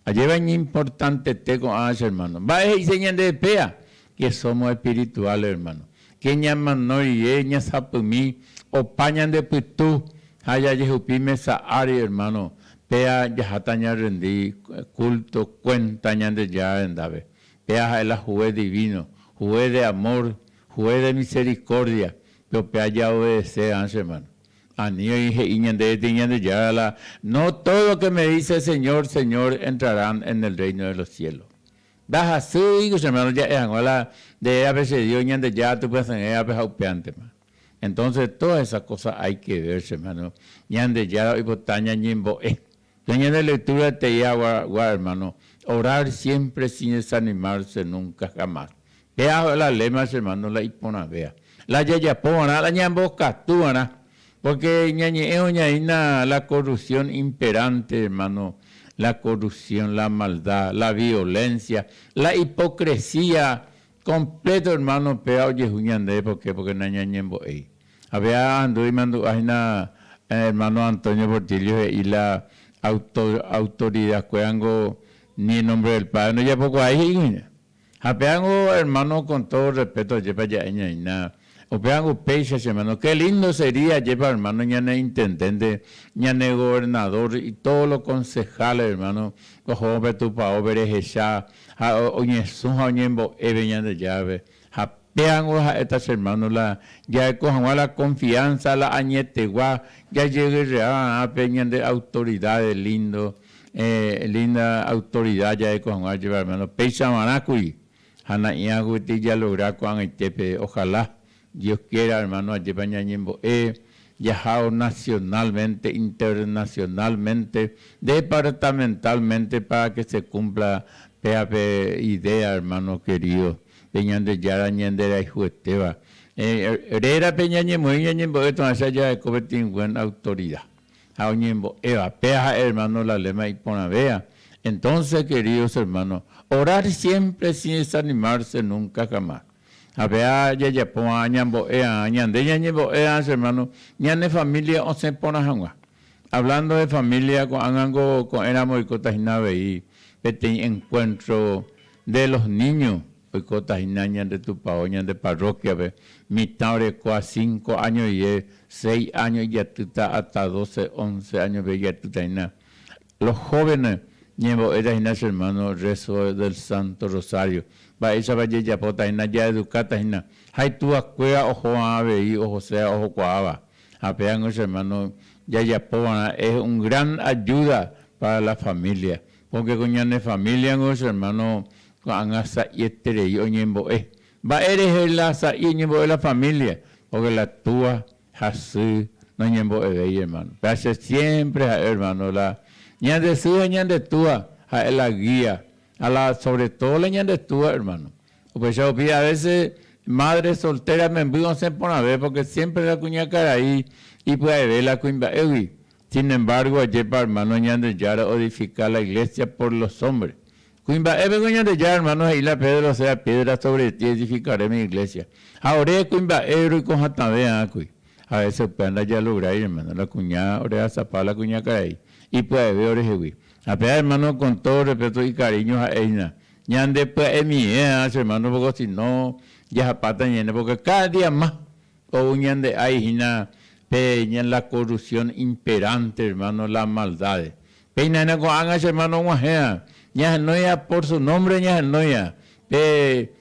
Ajéva iñimportantete ko'ã che hermano. Mba'e he'ise ñande péa? Que somos espirituales, hermano. Que ñamano rire ñasapymi opa ñande pytu ha jajehupi mesa ári, hermano, péa jaháta ñarrendi culto cuenta Ñandejára rendápe. Péa ha'e la juez divino, juez de amor, juez de misericordia, pe upéa jaobedece, che hermano. Ani oĩ he'i ñandéve tei Ñandejára la no todo que me dice Señor, Señor entrarán en el reino de los cielos. Ndahasýi che hermano ja'e hag̃ua la nde rérape che Dios Ñandejára tupyasẽvévape ha upéantema. Entonces todas esas cosas hay que ver che hermano Ñandejára oipota ñañembo'e. Pe ñande lectura tei agua hermano orar siempre sin desanimarse nunca jamás. Péa la lema che hermano la iporãvéa. La jajapo va'erã, la ñambokatu va'erã. Porque ñañe'ẽ oñaína la corrupción imperante, hermano, la corrupción, la maldad, la violencia, la hipocresía completo, hermano, péa ojehu ñandéve, ¿por qué? Porque nañañembo'éi. Ha péa ahandu imandu'a hína hermano Antonio Portillo he'i la autoridad kuérango ni en nombre del Padre ndojapokuaái he'i hína. Ha péango hermano con todo respeto ajépa ja'e ñaína, upévango upéicha che hermano, qué lindo sería ajépa hermano ñane intendente, ñane gobernador y todos los concejales hermano ohóvo pe tupaópe rehecha ha oñesũ ha oñembo'épe Ñandejárape. Ha péango ha'éta che hermano la jaeko hag̃ua la confianza, la añetegua, jajeguerrea va'erã pe ñande autoridades lindo Linda autoridad ja'eko hag̃ua jeva hermano, péicha va'erã kuri ha na'ĩ'a gueteri jalogra ko'ag̃aitépe, ojalá Dios quiera hermano ajépa ñañembo'e jahao nacionalmente, internacionalmente, departamentalmente para que se cumpla péa pe idea hermano querido pe Ñandejára ñanderayhuetéva. Rérape ñañemoĩ ñañembo'e tũacha jaheko peteĩ buen autoridad. Ha oñembo'éva, péa ha'e hermano la lema iporãvéa. Entonces, queridos hermanos, orar siempre sin desanimarse nunca jamás. Ha péa jajapóva ñambo'éva, ñande ñañembo'éva, hermano, ñane familia osẽ porã hag̃ua. Hablando de familia, ko'ág̃ango ko'ẽramo oikóta hína avei peteĩ encuentro de los niños oikóta hína ñande tupao, ñande parroquia-pe, mitã orekóva cinco años guive, seis años ijatýta hasta doce, once años-pe ijatýta hína. Los jóvenes ñembo'éta hína che hermano rezo del Santo Rosario. Mba'éichapa jejapóta hína, jaedukáta hína. Ha ituvakuéra oho'ã avei ohoséva ohokuaáva. Ha péango che hermano jajapova'erã es un gran ayuda para la familia. Porque ko ñane familia-ngo che hermano ko'ág̃a sa'ieterei oñembo'e. Mba'e rehe la sa'i oñembo'e la familia? Porque la túa ha sy noñembo'evéi hermano. Péva che siempre ha'e hermano la ñande sy ha ñande túa ha'e la guía ha la sobre todo la ñande túa hermano. Upéicha rupi a veces madre soltera memby osẽ porãve porque siempre la kuñakarai ipya'eve la kuimba'égui. Sin embargo, ajépa hermano Ñandejára odifica la iglesia por los hombres. Kuimba'épeko Ñandejára hermano he'i la Pedro sea piedra sobre ti edificaré mi iglesia. Ha ore kuimba'e roiko hatãve ákui. A veces upéva ndajalográi hermano, la kuña orehasapa la kuñakarai ipya'eve orehegui. Ha péva hermano con todo respeto y cariño ha'e hína. Ñande pya'emie ág̃a che hermano porque si no jahapáta ñane porque cada día más ou ñande ái hína pe la corrupción imperante hermano la maldades. Péina hína ko'ág̃a che hermano og̃uahẽva ñahenóiva por su nombre ñahenóiva pe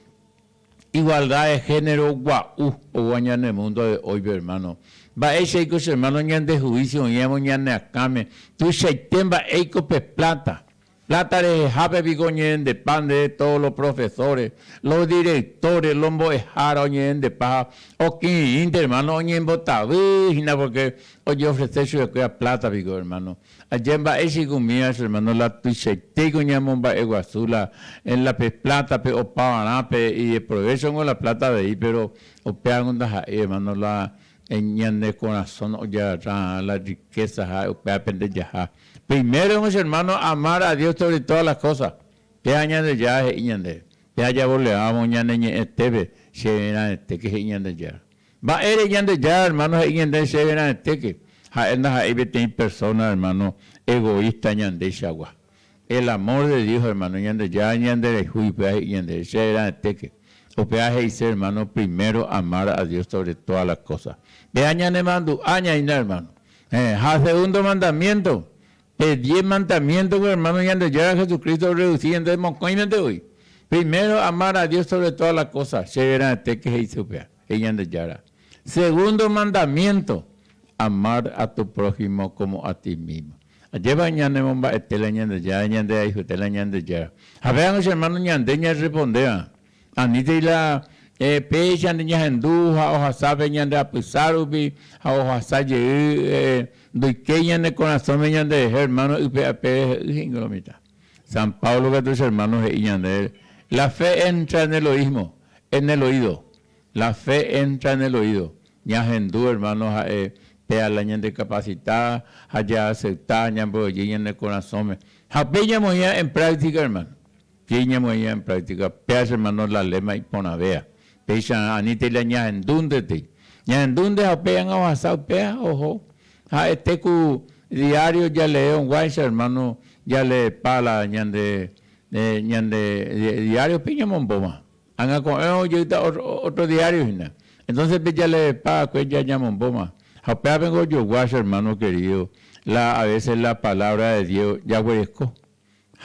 igualdad de género gua'u oúva ñane mundo de hoy-pe hermano. Mba'éichaiko che hermano ñande juicio oĩramo ñane akãme tuichaite mba'éiko pe plata. Plata rehehápe piko oñehendepa nde todos los profesores, los directores, los mbo'ehára oñehendepa ha okirirĩnte hermano oñembotavy hína porque ojeofrece chupekuéra plata piko hermano. Aje mba'éicha umíva che hermano la tuichaitéiko ñamomba'eguasu la en la pe plata pe opavarã pe ideprovecho ngo la plata avei pero upévango ndaha'éi hermano la ñane korasõ ojagarra la riqueza ha upéva pende jaha. Primero, che hermano, amar a Dios sobre todas las cosas. Péva Ñandejára he'i ñandéve. Péva javoleávo ñane ñe'ẽtépe, chéve raẽtéke he'i Ñandejára. Mba'ére Ñandejára, hermano, he'i ñandéve chéve raẽtéke? Ha'e ndaha'éi peteĩ persona, hermano, egoísta ñandeichagua. El amor de Dios, hermano, Ñandejára ñanderayhu upéva he'i ñandéve, chéve raẽtéke. Upéva he'ise, hermano, primero amar a Dios sobre todas las cosas. Péva ñanemandu'a ñaína, hermano. Ha segundo mandamiento, pe diez mandamiento-gui, hermano, Ñandejára Jesucristo orreduci ñandéve mokõimente voi. Primero, amar a Dios sobre todas las cosas, chéve raẽtéke he'ise upéva, he'i Ñandejára. Segundo mandamiento, amar a tu prójimo como a ti mismo. Ajépa ñanemomba'ete la Ñandejára, ñanderayhuete la Ñandejára. Ha pévango che hermano ñande ñarrespondéva. Anítei la péicha nde ñahendu ha ohasa pe ñande apysa rupi ha ohasa jey ndoikéi ñane korasõme ñanderehe hermano ype'ape rehe'ỹ he'íngo lo mitã. San Pablo katu che hermano he'i ñandéve, La fe entra en el oísmo, en el oído. La fe entra en el oído. Ñahendu hermano ha'e péa la ñande capacita ha ja'acepta ñamboy'y ñane korasõme. Ha upéi ñamoĩva en práctica hermano. Upéi ñamoĩva en práctica. Péa che hermano la lema iporãvéa. Péicha anítei la ñahendúntetei. Ñahendúnte ha upéi ág̃a ohasa upéa oho. Ha'ete ku diario jalee hag̃uáicha hermano jaleepa la ñande ñande diario upéi ñamombóma. Ág̃a ko'ẽrõ ojeýta otro diario hína. Entonces pe jaleepa va'ekue ja ñamombóma. Ha upévapengo ojogua che hermano querido la a veces la palabra de Dios jaguereko.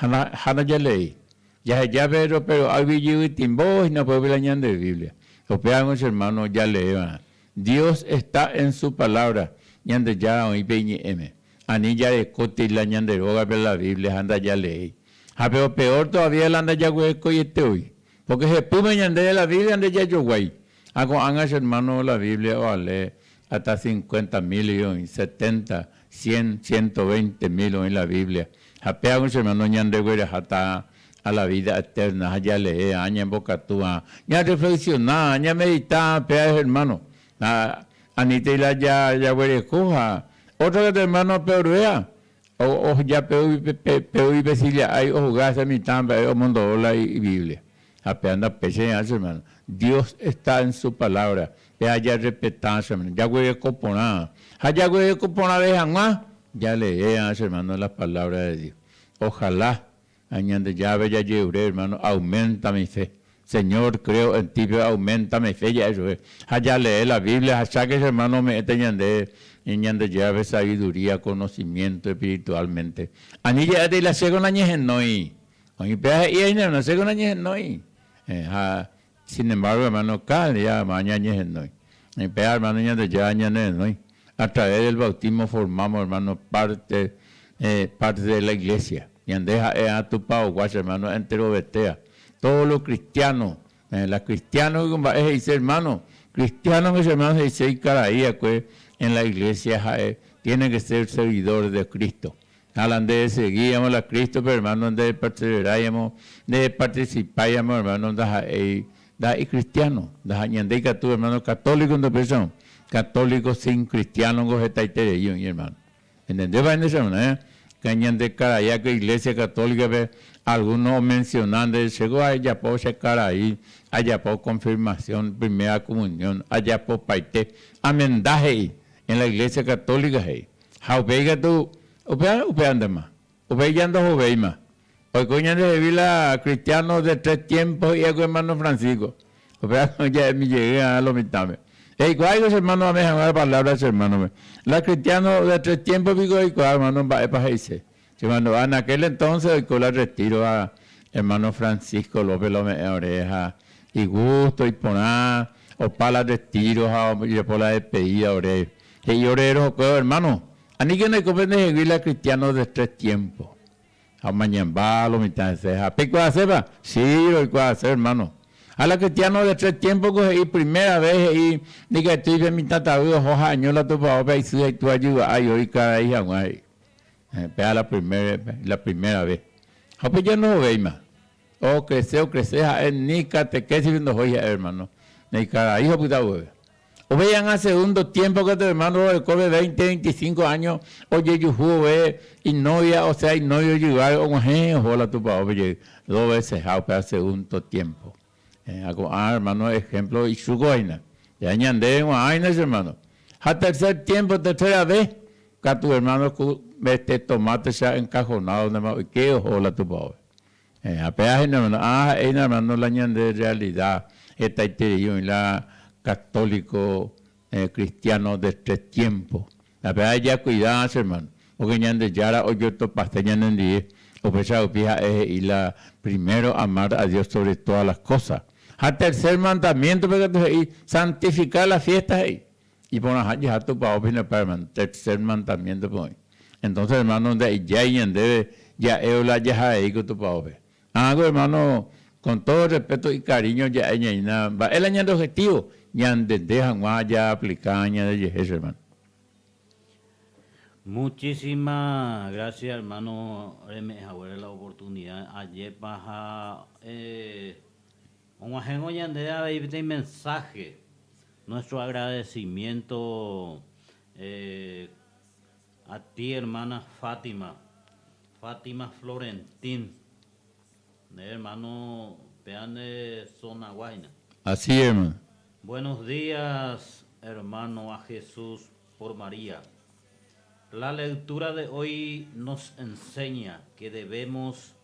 Ha ndajaleéi. Jaheja pero pero águi ijyvytimbo hína upépe la ñande Biblia. Upévango che hermano jalee va'erã. Dios está en su palabra, Ñandejára oĩ pe iñe'ẽme. Ani jarekótei la ñande rógape la Biblia ha ndajaleéi. Ha pero peor todavía la ndajaguerekoiete voi. Porque hepýma ñandéve la Biblia ndejajoguái. Ha ko'ág̃a che hermano la Biblia oale hasta cincuenta mil oĩ, setenta, cien, ciento veinte mil oĩ la Biblia. Ha péva che hermano ñandegueraháta. A la vida eterna ha jalee ha ñambokatu ha ñarreflexiona ha ñamedita péa hermano ha anítei la jaguereko ha otro katu hermano peorvéa oheja pe silla'ái ohuga ese mitã mba'e omondoro la ibiblia ha péa ndapéicha ñaĩ che hermano Dios está en su palabra péa jarrespeta che hermano jaguereko porã ha jaguereko porãve hag̃ua jalee che hermano la palabra de Dios ojalá Ha Ñandejárape jajerure, hermano, aumenta mi fe. Señor, creo en ti, pero aumenta mi fe, ja'e chupe. Ha jalee la Biblia ha cháke che hermano ome'ẽta ñande Ñandejárape sabiduría, conocimiento espiritualmente. Ani ja'étei la chéko nañehenói. Oĩ péva he'i hína, hermano, chéko nañehenói. Ha sin embargo, hermano, cada día ma ñañehenói. Péva, hermano, Ñandejára ñanerenói. A través del bautismo formamos, hermano, parte, parte de la iglesia. Ñande ha'e ha tupaogua, che hermano, enterovetéa. Todos los cristianos, la cristiano mba'e he'ise, hermano, cristiano che hermano he'ise ikarai va'ekue en la iglesia ha'e tiene que ser seguidor de Cristo. Ha la nde esegíamo la Crístope, hermano, nde eperseveráiamo, nde eparticipáiamo, hermano, ndaha'éi, ndaha'éi cristiano. Ndaha, ñande ikatu, hermano, católico ndopéicharõ, católico sin cristiano ngo hetaiterei oĩ, hermano. Entendépa hína che hermano, eh? Que ñande karai ko iglesia católica-pe, alguno omenciona nde, chéko ajapo che karai, ajapo confirmación, primera comunión, ajapopaite, amenda he'i, en la iglesia católica he'i. Ha upéi katu, upéva upévantema. Upéi ja ndohovéima. Oiko ñandehegui la cristiano de tres tiempos he'i'akue hermano Francisco. Upéva ja'emi jey arã lo mitãme. Eikuaáiko che hermano ame hag̃ua la palabra che hermano-pe. La cristiano de tres tiempos piko oikuaa hermano mba'épa he'ise. Che mandu'a en aquel entonces oiko la retiro ha hermano Francisco López la ome'ẽ ore ha igusto, iporã, opa la retiro ha ojapo la despedida ore. He'i ore rohokuévo, Hermano, aníkena oiko pendehegui la cristiano de tres tiempo. Ha omañamba lo mitã hese ha, Peikuaasépa? Sí, roikuaase, hermano. Ha la cristiano de tres tiempo ko he'i primera vez he'i ndikatúi pe mitã tavy oho ha'año la tupaópe ha isy ha itúva jyva'a iói karai haguã he'i. Péva la primer, la primera vez. Ha upe ja ndohovéima. Ocrece, ocrece ha'e ni catequesis-pe ndohói ha'e, hermano. Ni karai hopyta upépe. Upéi ág̃a segundo tiempo katu hermano orekópe veinte, veinticinco años ojejuhu vove inovia, osea inovio jyváre og̃uahẽ oho la tupaópe jey dos veces-ha upéva segundo tiempo. Ha ko'ã hermano ejemplo ichúkova hína. Ja ñandéve g̃uarã hína che hermano. Ha tercer tiempo, tercera vez, katu hermano ku este tomate-cha encajonado ndéma oike oho la tupaópe. Ha péva hína hermano, ah ha'e hína hermano la ñande realidad hetaiterei oĩ la católico cristiano de tres tiempo. Ha péva jacuida che hermano, porque Ñandejára ojotopase ñanendie, upéicha rupi ha'e he'i la primero amar a Dios sobre todas las cosas. Ha tercer mandamiento-pe katu he'i santificar la fiesta he'i. Iporãha jeha tupaópe hína upéva hermano, tercer mandamiento-pe oĩ. Entonces hermano nda'ijái ñandéve ja'évo la jahaei ko tupaópe. Ág̃a hermano, con todo respeto y cariño ja'e ñaína mba'e la ñande objetivo ñantende hag̃ua jaaplika ñandejehe che hermano. Muchísimas gracias hermano reme'ẽ haguére la oportunidad ajépa ha og̃uahẽvo ñandéve avei peteĩ mensaje Nuestro agradecimiento a ti hermana Fátima, Fátima Florentín, nde hermano péva nde zona gua hína. Así es, hermano. Buenos días hermano a Jesús por María. La lectura de hoy nos enseña que debemos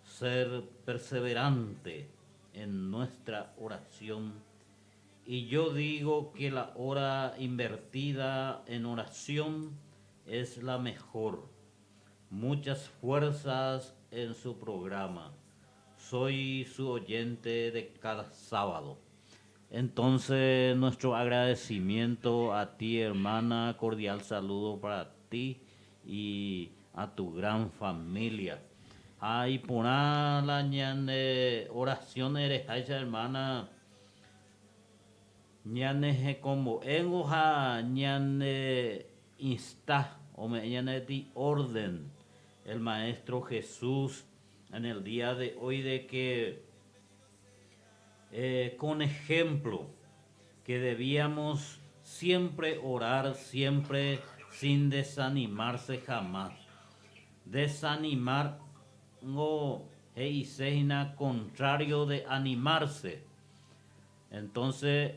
ser perseverante en nuestra oración Y yo digo que la hora invertida en oración es la mejor. Muchas fuerzas en su programa. Soy su oyente de cada sábado. Entonces, nuestro agradecimiento a ti, hermana, cordial saludo para ti y a tu gran familia. Ha iporã la ñane oración ereháicha, hermana, Ñanehekombo'éngo ha ñane insta ome'ẽ ñane ti orden el Maestro Jesús. en el día de hoy de que eh, con ejemplo que debíamos siempre orar, siempre sin desanimarse jamás. Desanimar ngo he'ise hína contrario de animarse. Entonces,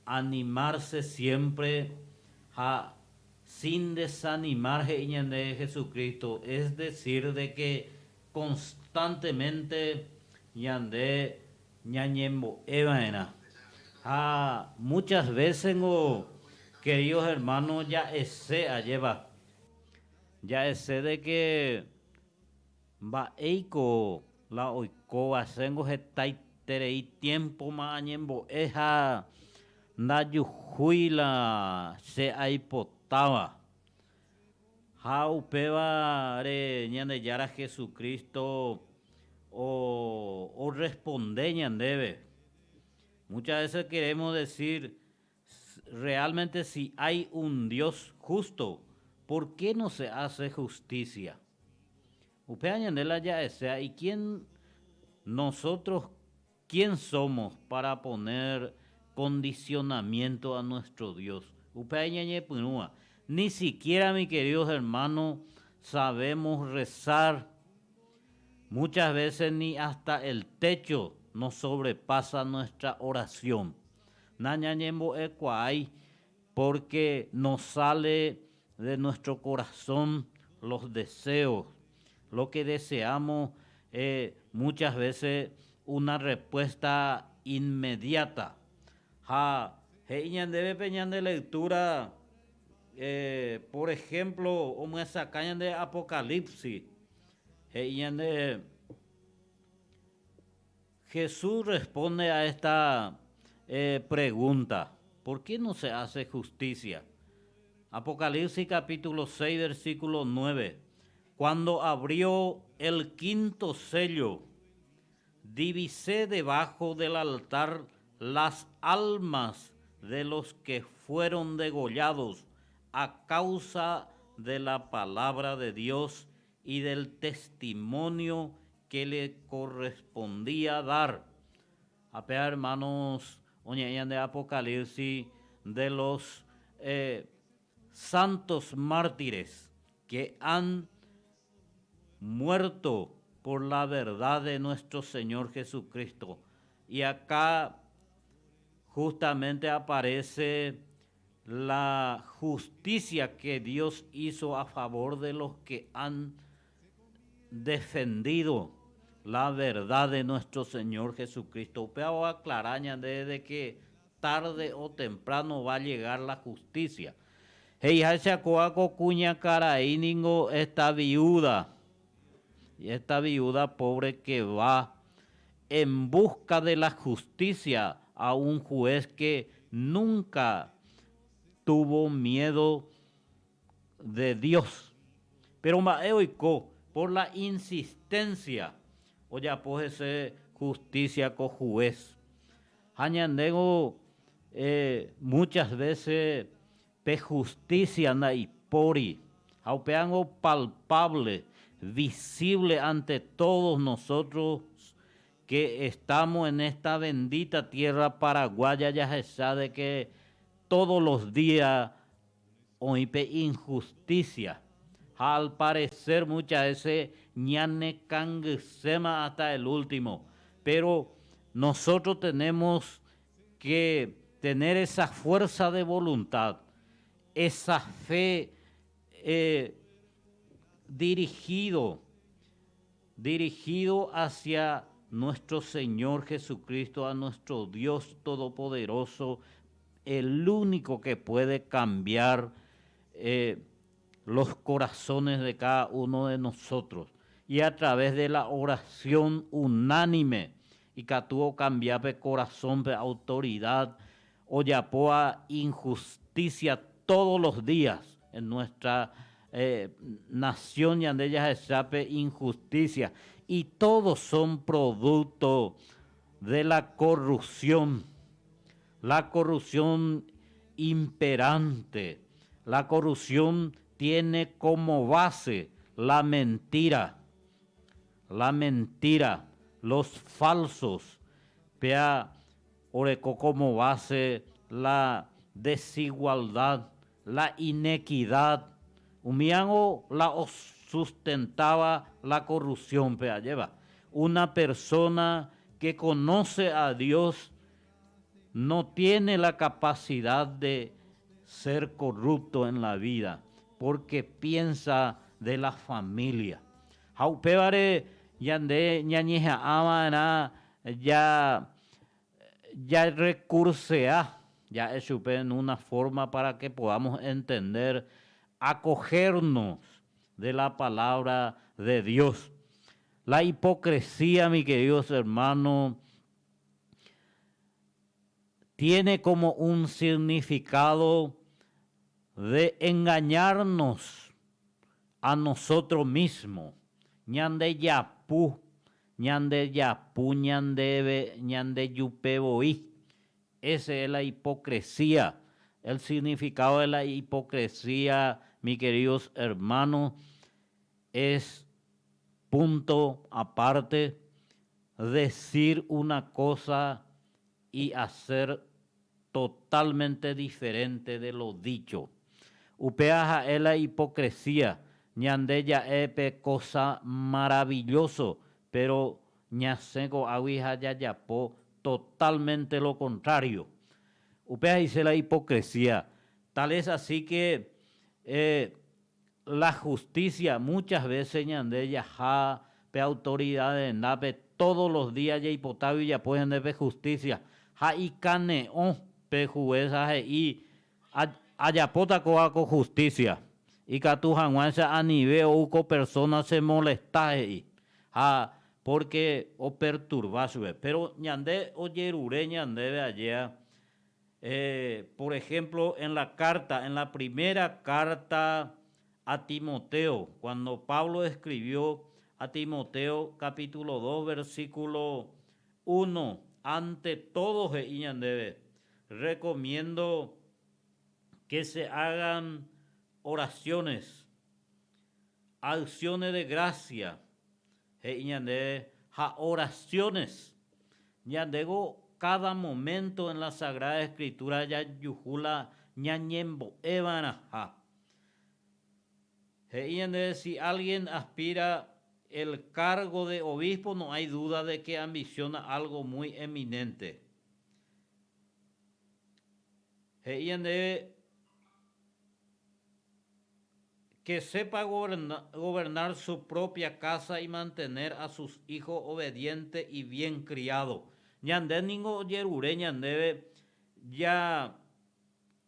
animarse siempre ha sin desanimar he'i ñande Jesucristo, es decir de que constantemente ñande ñañembo'e va'erã. Ha muchas veces ngo queridos hermanos ja'ese ajépa, ja'ese de que Mba'éiko la oikóva chéngo hetaiterei tiémpoma añembo'e ha ndajuhúi la che aipotáva. Ha upévare Ñandejára Jesucristo orresponde ñandéve. Muchas veces queremos decir, realmente si hay un Dios justo, ¿por qué no se hace justicia? Upéva ñande la ja'esea, y quién nosotros quién somos para poner condicionamiento a nuestro Dios? Upéva iñañepyrũva. Ni siquiera, mis queridos hermanos, sabemos rezar. Muchas veces ni hasta el techo nos sobrepasa nuestra oración. Nañañembo'ekuaái porque nos sale de nuestro corazón los deseos, lo que deseamos muchas veces una respuesta inmediata. Ha he'i ñandéve pe ñande lectura, por ejemplo, omyesakã ñande Apocalipsis, he'i ñande Jesús responde a esta pregunta, ¿Por qué no se hace justicia? Apocalipsis capítulo 6, versículo 9. Cuando abrió el quinto sello, divisé debajo del altar las almas de los que fueron degollados a causa de la palabra de Dios y del testimonio que le correspondía dar. Ha péva hermanos oñe'ẽ ñande Apocalipsis de los santos mártires que han muerto por la verdad de nuestro Señor Jesucristo. Y acá justamente aparece la justicia que Dios hizo a favor de los que han defendido la verdad de nuestro Señor Jesucristo. Upéva oaclara ñande de que tarde o temprano va a llegar la justicia. He'iháicha kóva ko kuñakarai ningo esta viuda, esta viuda pobre que va en busca de la justicia a un juez que nunca tuvo miedo de Dios. Pero mba'e oiko por la insistencia ojapo hese justicia ko juez. Ha ñandéngo muchas veces pe justicia ndaipóri ha upévango palpable, visible ante todos nosotros que estamos en esta bendita tierra paraguaya jahecha de que todos los días Oĩ pe injusticia, ha al parecer muchas veces ñanekangyséma hasta el último, pero nosotros tenemos que tener esa fuerza de voluntad, esa fe dirigido, dirigido hacia nuestro Señor Jesucristo, a nuestro Dios Todopoderoso, el único que puede cambiar los corazones de cada uno de nosotros. Y a través de la oración unánime ikatu okambia pe corazón pe autoridad ojapóva injusticia todos los días en nuestra nación ñande jahecha pe injusticia y todos son producto de la corrupción. La corrupción imperante, la corrupción tiene como base la mentira. La mentira, los falsos, péa oreko como base la desigualdad, la inequidad, umíango la osustentáva la corrupción-pe, ajépa. Una persona que conoce a Dios no tiene la capacidad de ser corrupto en la vida, porque piensa de la familia. Ha upévare ñande ñañeha'ã va'erã ja jarrecursea ja'e chupe en una forma para que podamos entender, acogernos de la palabra de Dios. La hipocresía, mi queridos hermanos, tiene como un significado de engañarnos a nosotros mismos, ñande japu, ñande japu ñandéve ñande jupe voi. Ese es la hipocresía. El significado de la hipocresía, mi queridos hermanos, es punto aparte decir una cosa y hacer totalmente diferente de lo dicho. Upéva ha'e la hipocresía, ñande ja'e pe cosa maravilloso, pero ñasẽ ko'águi ha jajapo totalmente lo contrario. Upéva he'ise la hipocresía. Tal es así que La justicia, muchas veces ñande jaha pe autoridad rendápe todos los días jaipotágui ojapo ñande pe justicia ha ikane'õ pe juez ha he'i ajapóta kóva ko justicia ikatu hag̃uáicha anive ou ko persona che molesta he'i ha porque operturba chupe pero ñande ojerure ñandéve ajéa Por ejemplo, en la carta, en la primera carta a Timoteo, cuando Pablo escribió a Timoteo capítulo 2, versículo 1, ante todo he'i ñandéve, recomiendo que se hagan oraciones, acciones de gracia, he'i ñandéve, ha oraciones. Ñandévo cada momento en la Sagrada Escritura jajuhu la ñañembo'eva'erãha. He'i ñandéve si alguien aspira el cargo de obispo no hay duda de que ambiciona algo muy eminente. He'i ñandéve Que sepa gobernar su propia casa y mantener a sus hijos obedientes y bien criados. Ñande ningo ojerure ñandéve ja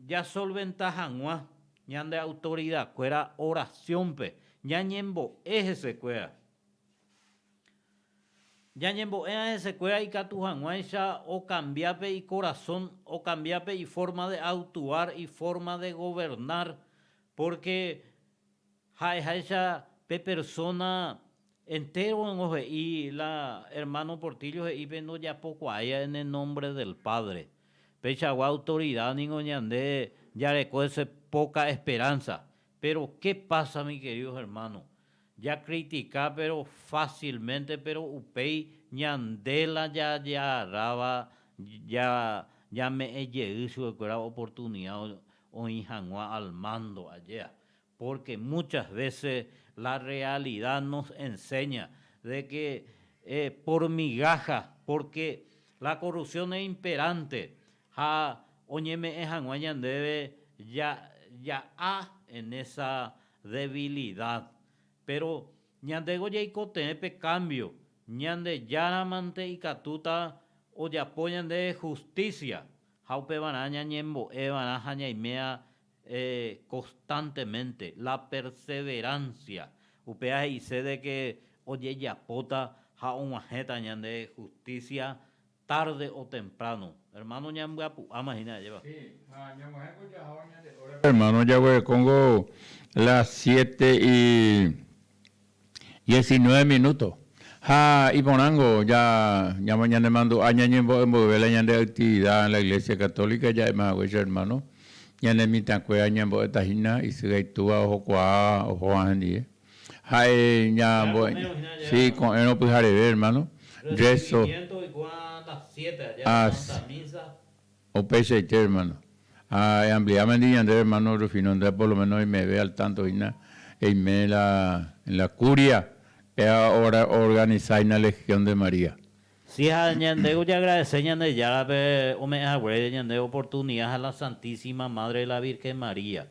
jasolventa hag̃ua ñande autoridakuéra oración-pe, ñañembo'e hesekuéra. Ñañembo'éva hesekuéra ikatu hag̃uáicha okambia pe ikorasõ, okambia pe iforma de actuar, iforma de gobernar, pórke ha'eháicha pe persóna entéro ningo he'i la ermáno Portillo he'i pe ndojapokuaáiva en el nombre del Padre. Peichagua autorida ningo ñande jareko hese poca esperanza. Péro, ke pasa mi queridos hermanos? Jakritika péro fácilmente péro upéi ñande la jajagarráva ñame'ẽ jey chupekuéra oportunidad oĩ hag̃ua al mando ajéa. Porque muchas veces la realidad nos enseña de que por migaja, porque la corrupción es imperante ha oñeme'ẽ hag̃ua ñandéve ja'a en esa debilidad. Pero ñandéko jaikotevẽ pe cambio, Ñandejáramante ikatúta ojapo ñandéve justicia ha upevarã ñañembo'eva'erã ha ñaiméva constantemente, la perseverancia. Upéva he'ise de que ojejapóta ha og̃uahẽta ñande justicia Tarde o temprano. Hermano ñambyapu'áma hína ajépa. Sí, ha ñag̃uahẽko jahávo ñande hórape. Hermano jaguerekóngo las siete y diecinueve minuto. Ha iporãngo ja ñanemandu'a ñañembo'e mboyve la ñande actividad en la Iglesia Católica ja'éma haguéicha hermano, ñane mitãkuéra ñambo'éta hína isy ha itúva ohokuaa oho hendive. Ha'e ñambo'e. Sí, ko'ẽrõ pyhareve, hermano. Rezo. Upeichaite, hermano. Ha eampliámendi ñande, hermano Rufino Andrés, por lo menos oimeve al tanto hína, eime la, en la curia, péva oorganisa hína Legión de María. Sí, ha ñande ojeagradece Ñandejárape ome'ẽ haguére ñande oportunidad ha la Santísima Madre de la Virgen María.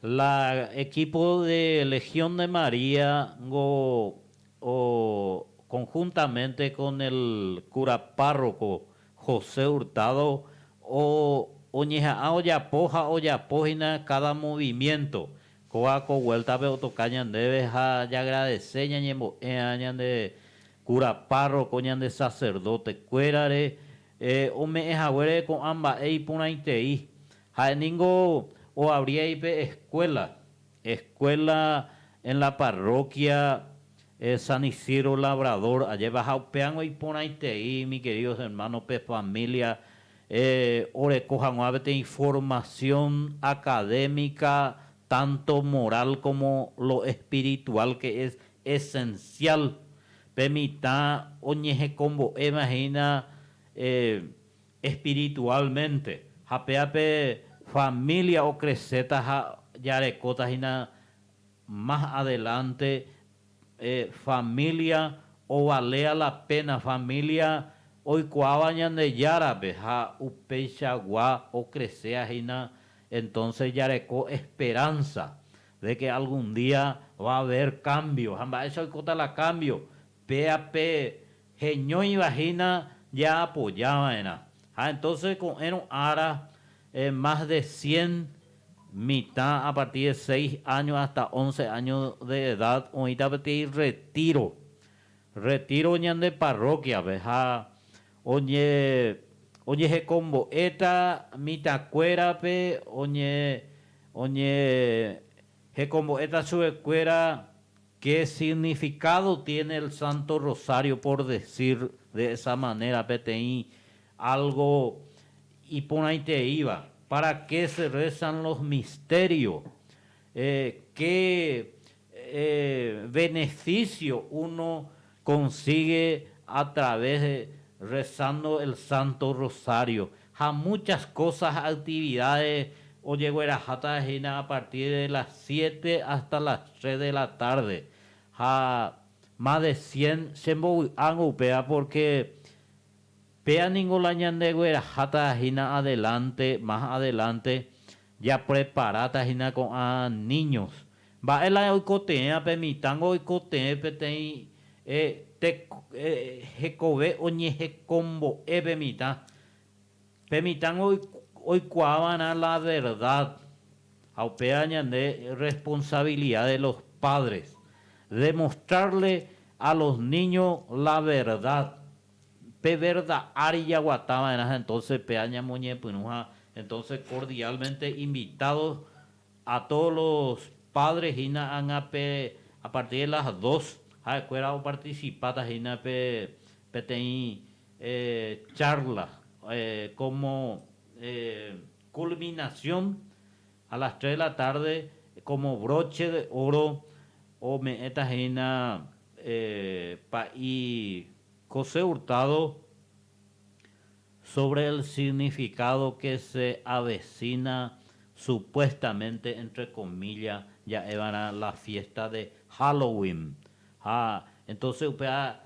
La equipo de Legión de María ngo o conjuntamente con el cura párroco José Hurtado o oñeha'ã ojapo ha ojapo hína cada movimiento. Kóva ko vuelta-pe otoka ñandéve ha jagradece ñañembo'éa ñande cura párroco, ñande sacerdote kuérare ome'ẽ haguére ko'ã mba'e iporãitei. Ha'e ningo oabría pe escuela, escuela en la parroquia San Isidro Labrador, ajépa ha upévango iporãitei, mi queridos hermanos, pe familia oreko hag̃ua peteĩ formación académica tanto moral como lo espiritual que es esencial pe mitã oñehekombo'éma hína espiritualmente ha péva pe familia ocrecéta ha jarekóta hína más adelante familia ovalea la pena, familia oikuaáva Ñandejárape ha upeichagua ocrecea hína, entonces jareko esperanza de que algún día va a haber cambio. Ha mba'éicha oikóta la cambio? Péa pe heñóiva hína jaapoja va'erã. Ha entonces ko'ẽrõ ára más de cien mitã a partir de seis años hasta once años de edad oĩta peteĩ retiro, retiro ñande parroquia-pe ha oñe oñehekombo'éta mitãkuérape oñe oñehekombo'éta chupekuéra qué significado tiene el Santo Rosario por decir de esa manera peteĩ algo iporãiteíva, para qué se rezan los misterios, qué beneficio uno consigue a través de rezando el Santo Rosario ha muchas cosas, actividades ojegueraháta hína a partir de las siete hasta las tres de la tarde ha más de cien chembovy'ángo upéva porque péa ningo la ñandegueraháta hína adelante, más adelante japreparáta hína ko'ã niños. Mba'e la oikotevẽva pe mitãngo oikotevẽ peteĩ hekove oñehekombo'e pe mitã. Pe mitãngo oikuaa va'erã la verdad ha upéva ñande responsabilidad de los padres, demostrarle a los niños la verdad. Pe verdad ári jaguata va'erã entonces péva ñamoñepyrũ ha entonces cordialmente invitados a todos los padres hína ág̃a pe a partir de las dos ha'ekuéra oparticipáta hína pe peteĩ charla como culminación a las tres de la tarde como broche de oro ome'ẽta hína pa'i José Hurtado sobre el significado que se avecina supuestamente entre comillas ja'evarã la fiesta de Halloween ha entonces upéva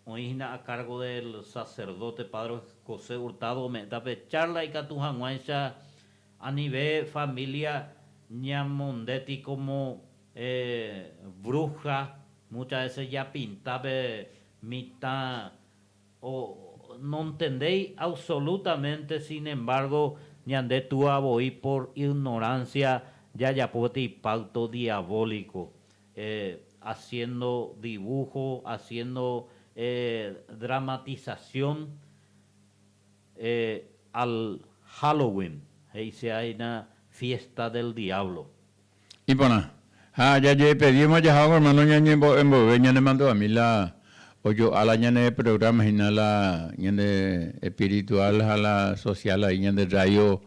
oĩ hína a cargo del sacerdote padre José Hurtado ome'ẽta pe charla ikatu hag̃uáicha anive familia ñamondéti como bruja muchas veces japinta pe mitã O nontendéi absolutamente, sin embargo, ñande túa voi por ignorancia jajapo peteĩ pacto diabólico, haciendo dibujo, haciendo dramatización al Halloween, he'ise hína fiesta del diablo. Iporã. Ha jajepedíma jahávo hermano ñañembo'e mboyve ñanemandu'ami la ojo'a la ñane programa hína la ñande espiritual ha la social ahí ñande radio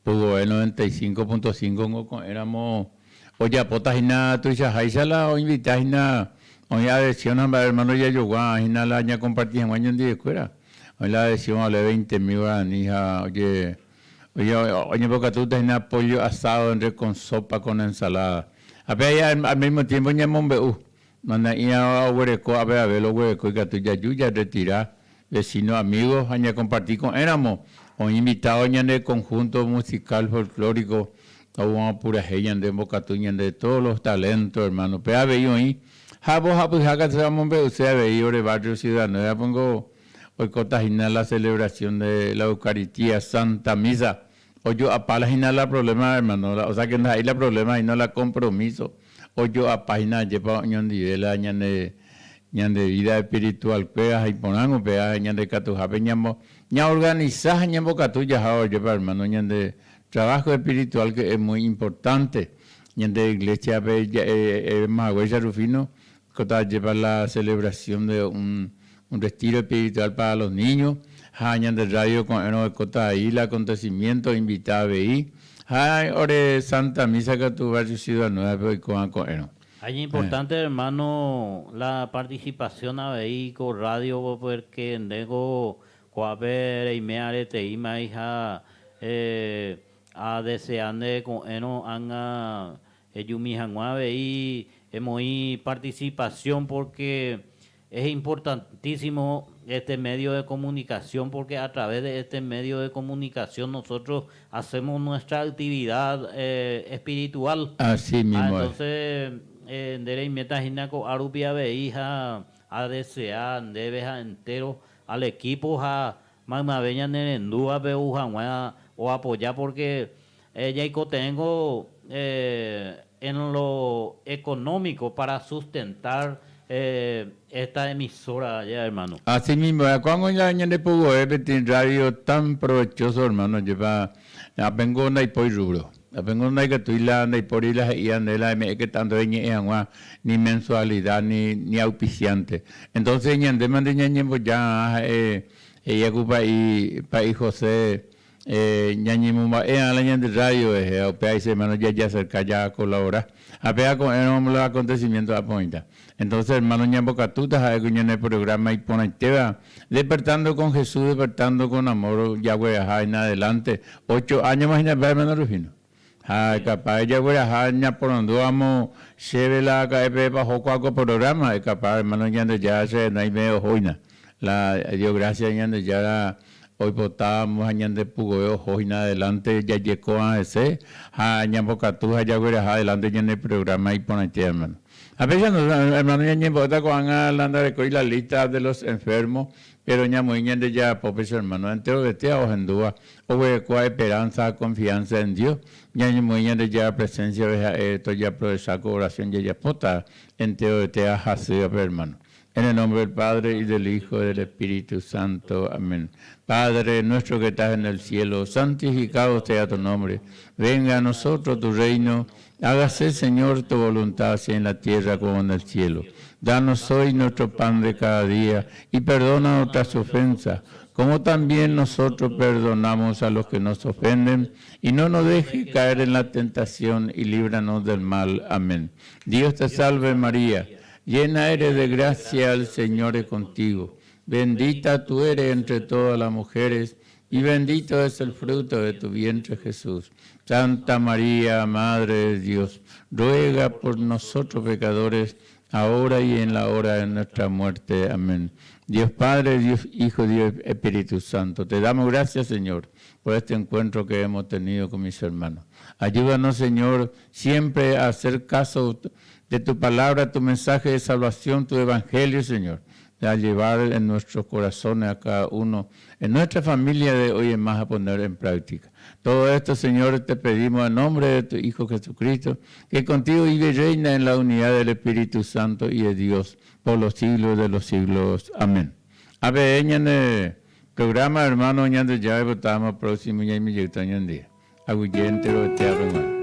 Pugoe 95.5 ngo ko'ẽramo. Ojapóta hína tuichaháicha la oinvita hína oĩ adhesión ha mba'e hermano jajogua hína la ñakomparti hag̃ua ñandivekuéra. Oĩ la adhesión vale veinte mil guarani ha oje oñembokatúta hína pollo asado entre con sopa con ensalada. Ha pe al mismo tiempo ñamombe'u Mana'ĩa oguereko ave Abel oguereko ikatu jaju jarretira vecino, amigo ha ñakomparti ko'ẽramo oĩ invitado ñande conjunto musical folclórico oúva opurahéi ñande ombokatu ñande todos los talentos hermano pe avei oĩ ha mbohapyha katu amombe'use avei ore barrio Ciudad Nueva pongo oikóta hína la celebración de la Eucaristía Santa Misa Ojo'apa la hína la problema hermano, o sea que ndaha'éi la problema sino la compromiso ojo'apa hína ajépa oñondive la ñande ñande vida espiritual kuéra ha iporãngo péva ñande katuhápe ñambo ñaorganiza ha ñambokatu jahávo ajépa hermano ñande trabajo espiritual que es muy importante ñande iglesia pe ja'e haguéicha Rufino kota ajépa la celebración de un un retiro espiritual para los niños ha ñande radio ko'ẽrõ oikóta aí la acontecimiento oinvita avei ha ore Santa Misa katu barrio Ciudad Nueva-pe oikóva ko'ẽrõ. Ha iñimportante hermano la participación avei ko radio porque ndéko ko'ápe reime areteíma ha adesea nde ko'ẽrõ ág̃a Ejumi hag̃ua avei emoĩ participación porque es importantísimo este medio de comunicación porque a través de este medio de comunicación nosotros hacemos nuestra actividad espiritual. Así Ha mismo es. entonces nde reiméta hína ko'a rupi avei ha adesea ndéve ha entero al equipo ha maymave ñanerendúvape ou hag̃ua oapoya porque Jaikotevẽngo en lo económico para sustentar esta emisora ya hermano. Así mismo, ko'ág̃a la ñande pugoe peteĩ radio tan provechoso hermano, jepa apengo ndaipói rubro, apengo ndaikatúi la ndaipóri la he'íva nde la eme'ẽke tanto reñe'ẽ hag̃ua ni mensualidad ni ni auspiciante. Entonces ñande mante ñañemboja ha'e he'íva ku pa'i pa'i José Ñañemomba'e la ñande radio rehe, ha upéva dice hermano jajacerca jacolabora. Ha péva ko'ẽrõ los acontecimientos apoĩta. Entonces hermano ñambokatúta ha'e ko ñane programa iporãitéva Despertando con Jesús, Despertando con Amor jagueraha en adelante. Ocho años-ma hína péva hermano Rufino. Ha capaz jagueraha ñaporandu amo chéve la ka'épe paho kua ko programa, capaz hermano Ñandejára che naime ohóina. La Dios gracia Ñandejára oipota amo ha ñande pugove oho hína adelante jajekóva hese ha ñambokatu ha jagueraha adelante ñane programa iporãite hermano. Ha péicha hermano ñañembo'éta ko'ág̃a la ndarekói la lista de los enfermos, pero ñamoĩ Ñandejára pópe che hermano enterovete ohendúva Oguerekóva esperanza ha confianza en Dios, ñañemoĩ Ñandejára presencia-pe ha'e tojaprovecha ko oración jajapóta enterovete ha hasývape, hermano. En el nombre del Padre, y del Hijo, y del Espíritu Santo. Amén. Padre nuestro que estás en el cielo, santificado sea tu nombre. Venga a nosotros tu reino. Hágase, Señor, tu voluntad, así en la tierra como en el cielo. Danos hoy nuestro pan de cada día y perdona nuestras ofensas, como también nosotros perdonamos a los que nos ofenden, y no nos dejes caer en la tentación y líbranos del mal. Amén. Dios te salve María, llena eres de gracia, el Señor es contigo. Bendita tú eres entre todas las mujeres, y bendito es el fruto de tu vientre Jesús. Santa María, Madre de Dios, ruega por nosotros pecadores, ahora y en la hora de nuestra muerte. Amén. Dios Padre, Dios Hijo, Dios Espíritu Santo, te damos gracias, Señor, por este encuentro que hemos tenido con mis hermanos. Ayúdanos, Señor, siempre a hacer caso de tu palabra, tu mensaje de salvación, tu evangelio, Señor, a llevar en nuestros corazones a cada uno, en nuestra familia de hoy en más a poner en práctica. Todo esto, Señor, te pedimos en nombre de tu Hijo Jesucristo, que contigo vive y reina en la unidad del Espíritu Santo y de Dios, por los siglos de los siglos. Amén. Avei ñane programa hermano Ñandejára oipotáma próximo ñaimejeyta ñandie. Aguyje enterovete ápe g̃uarã.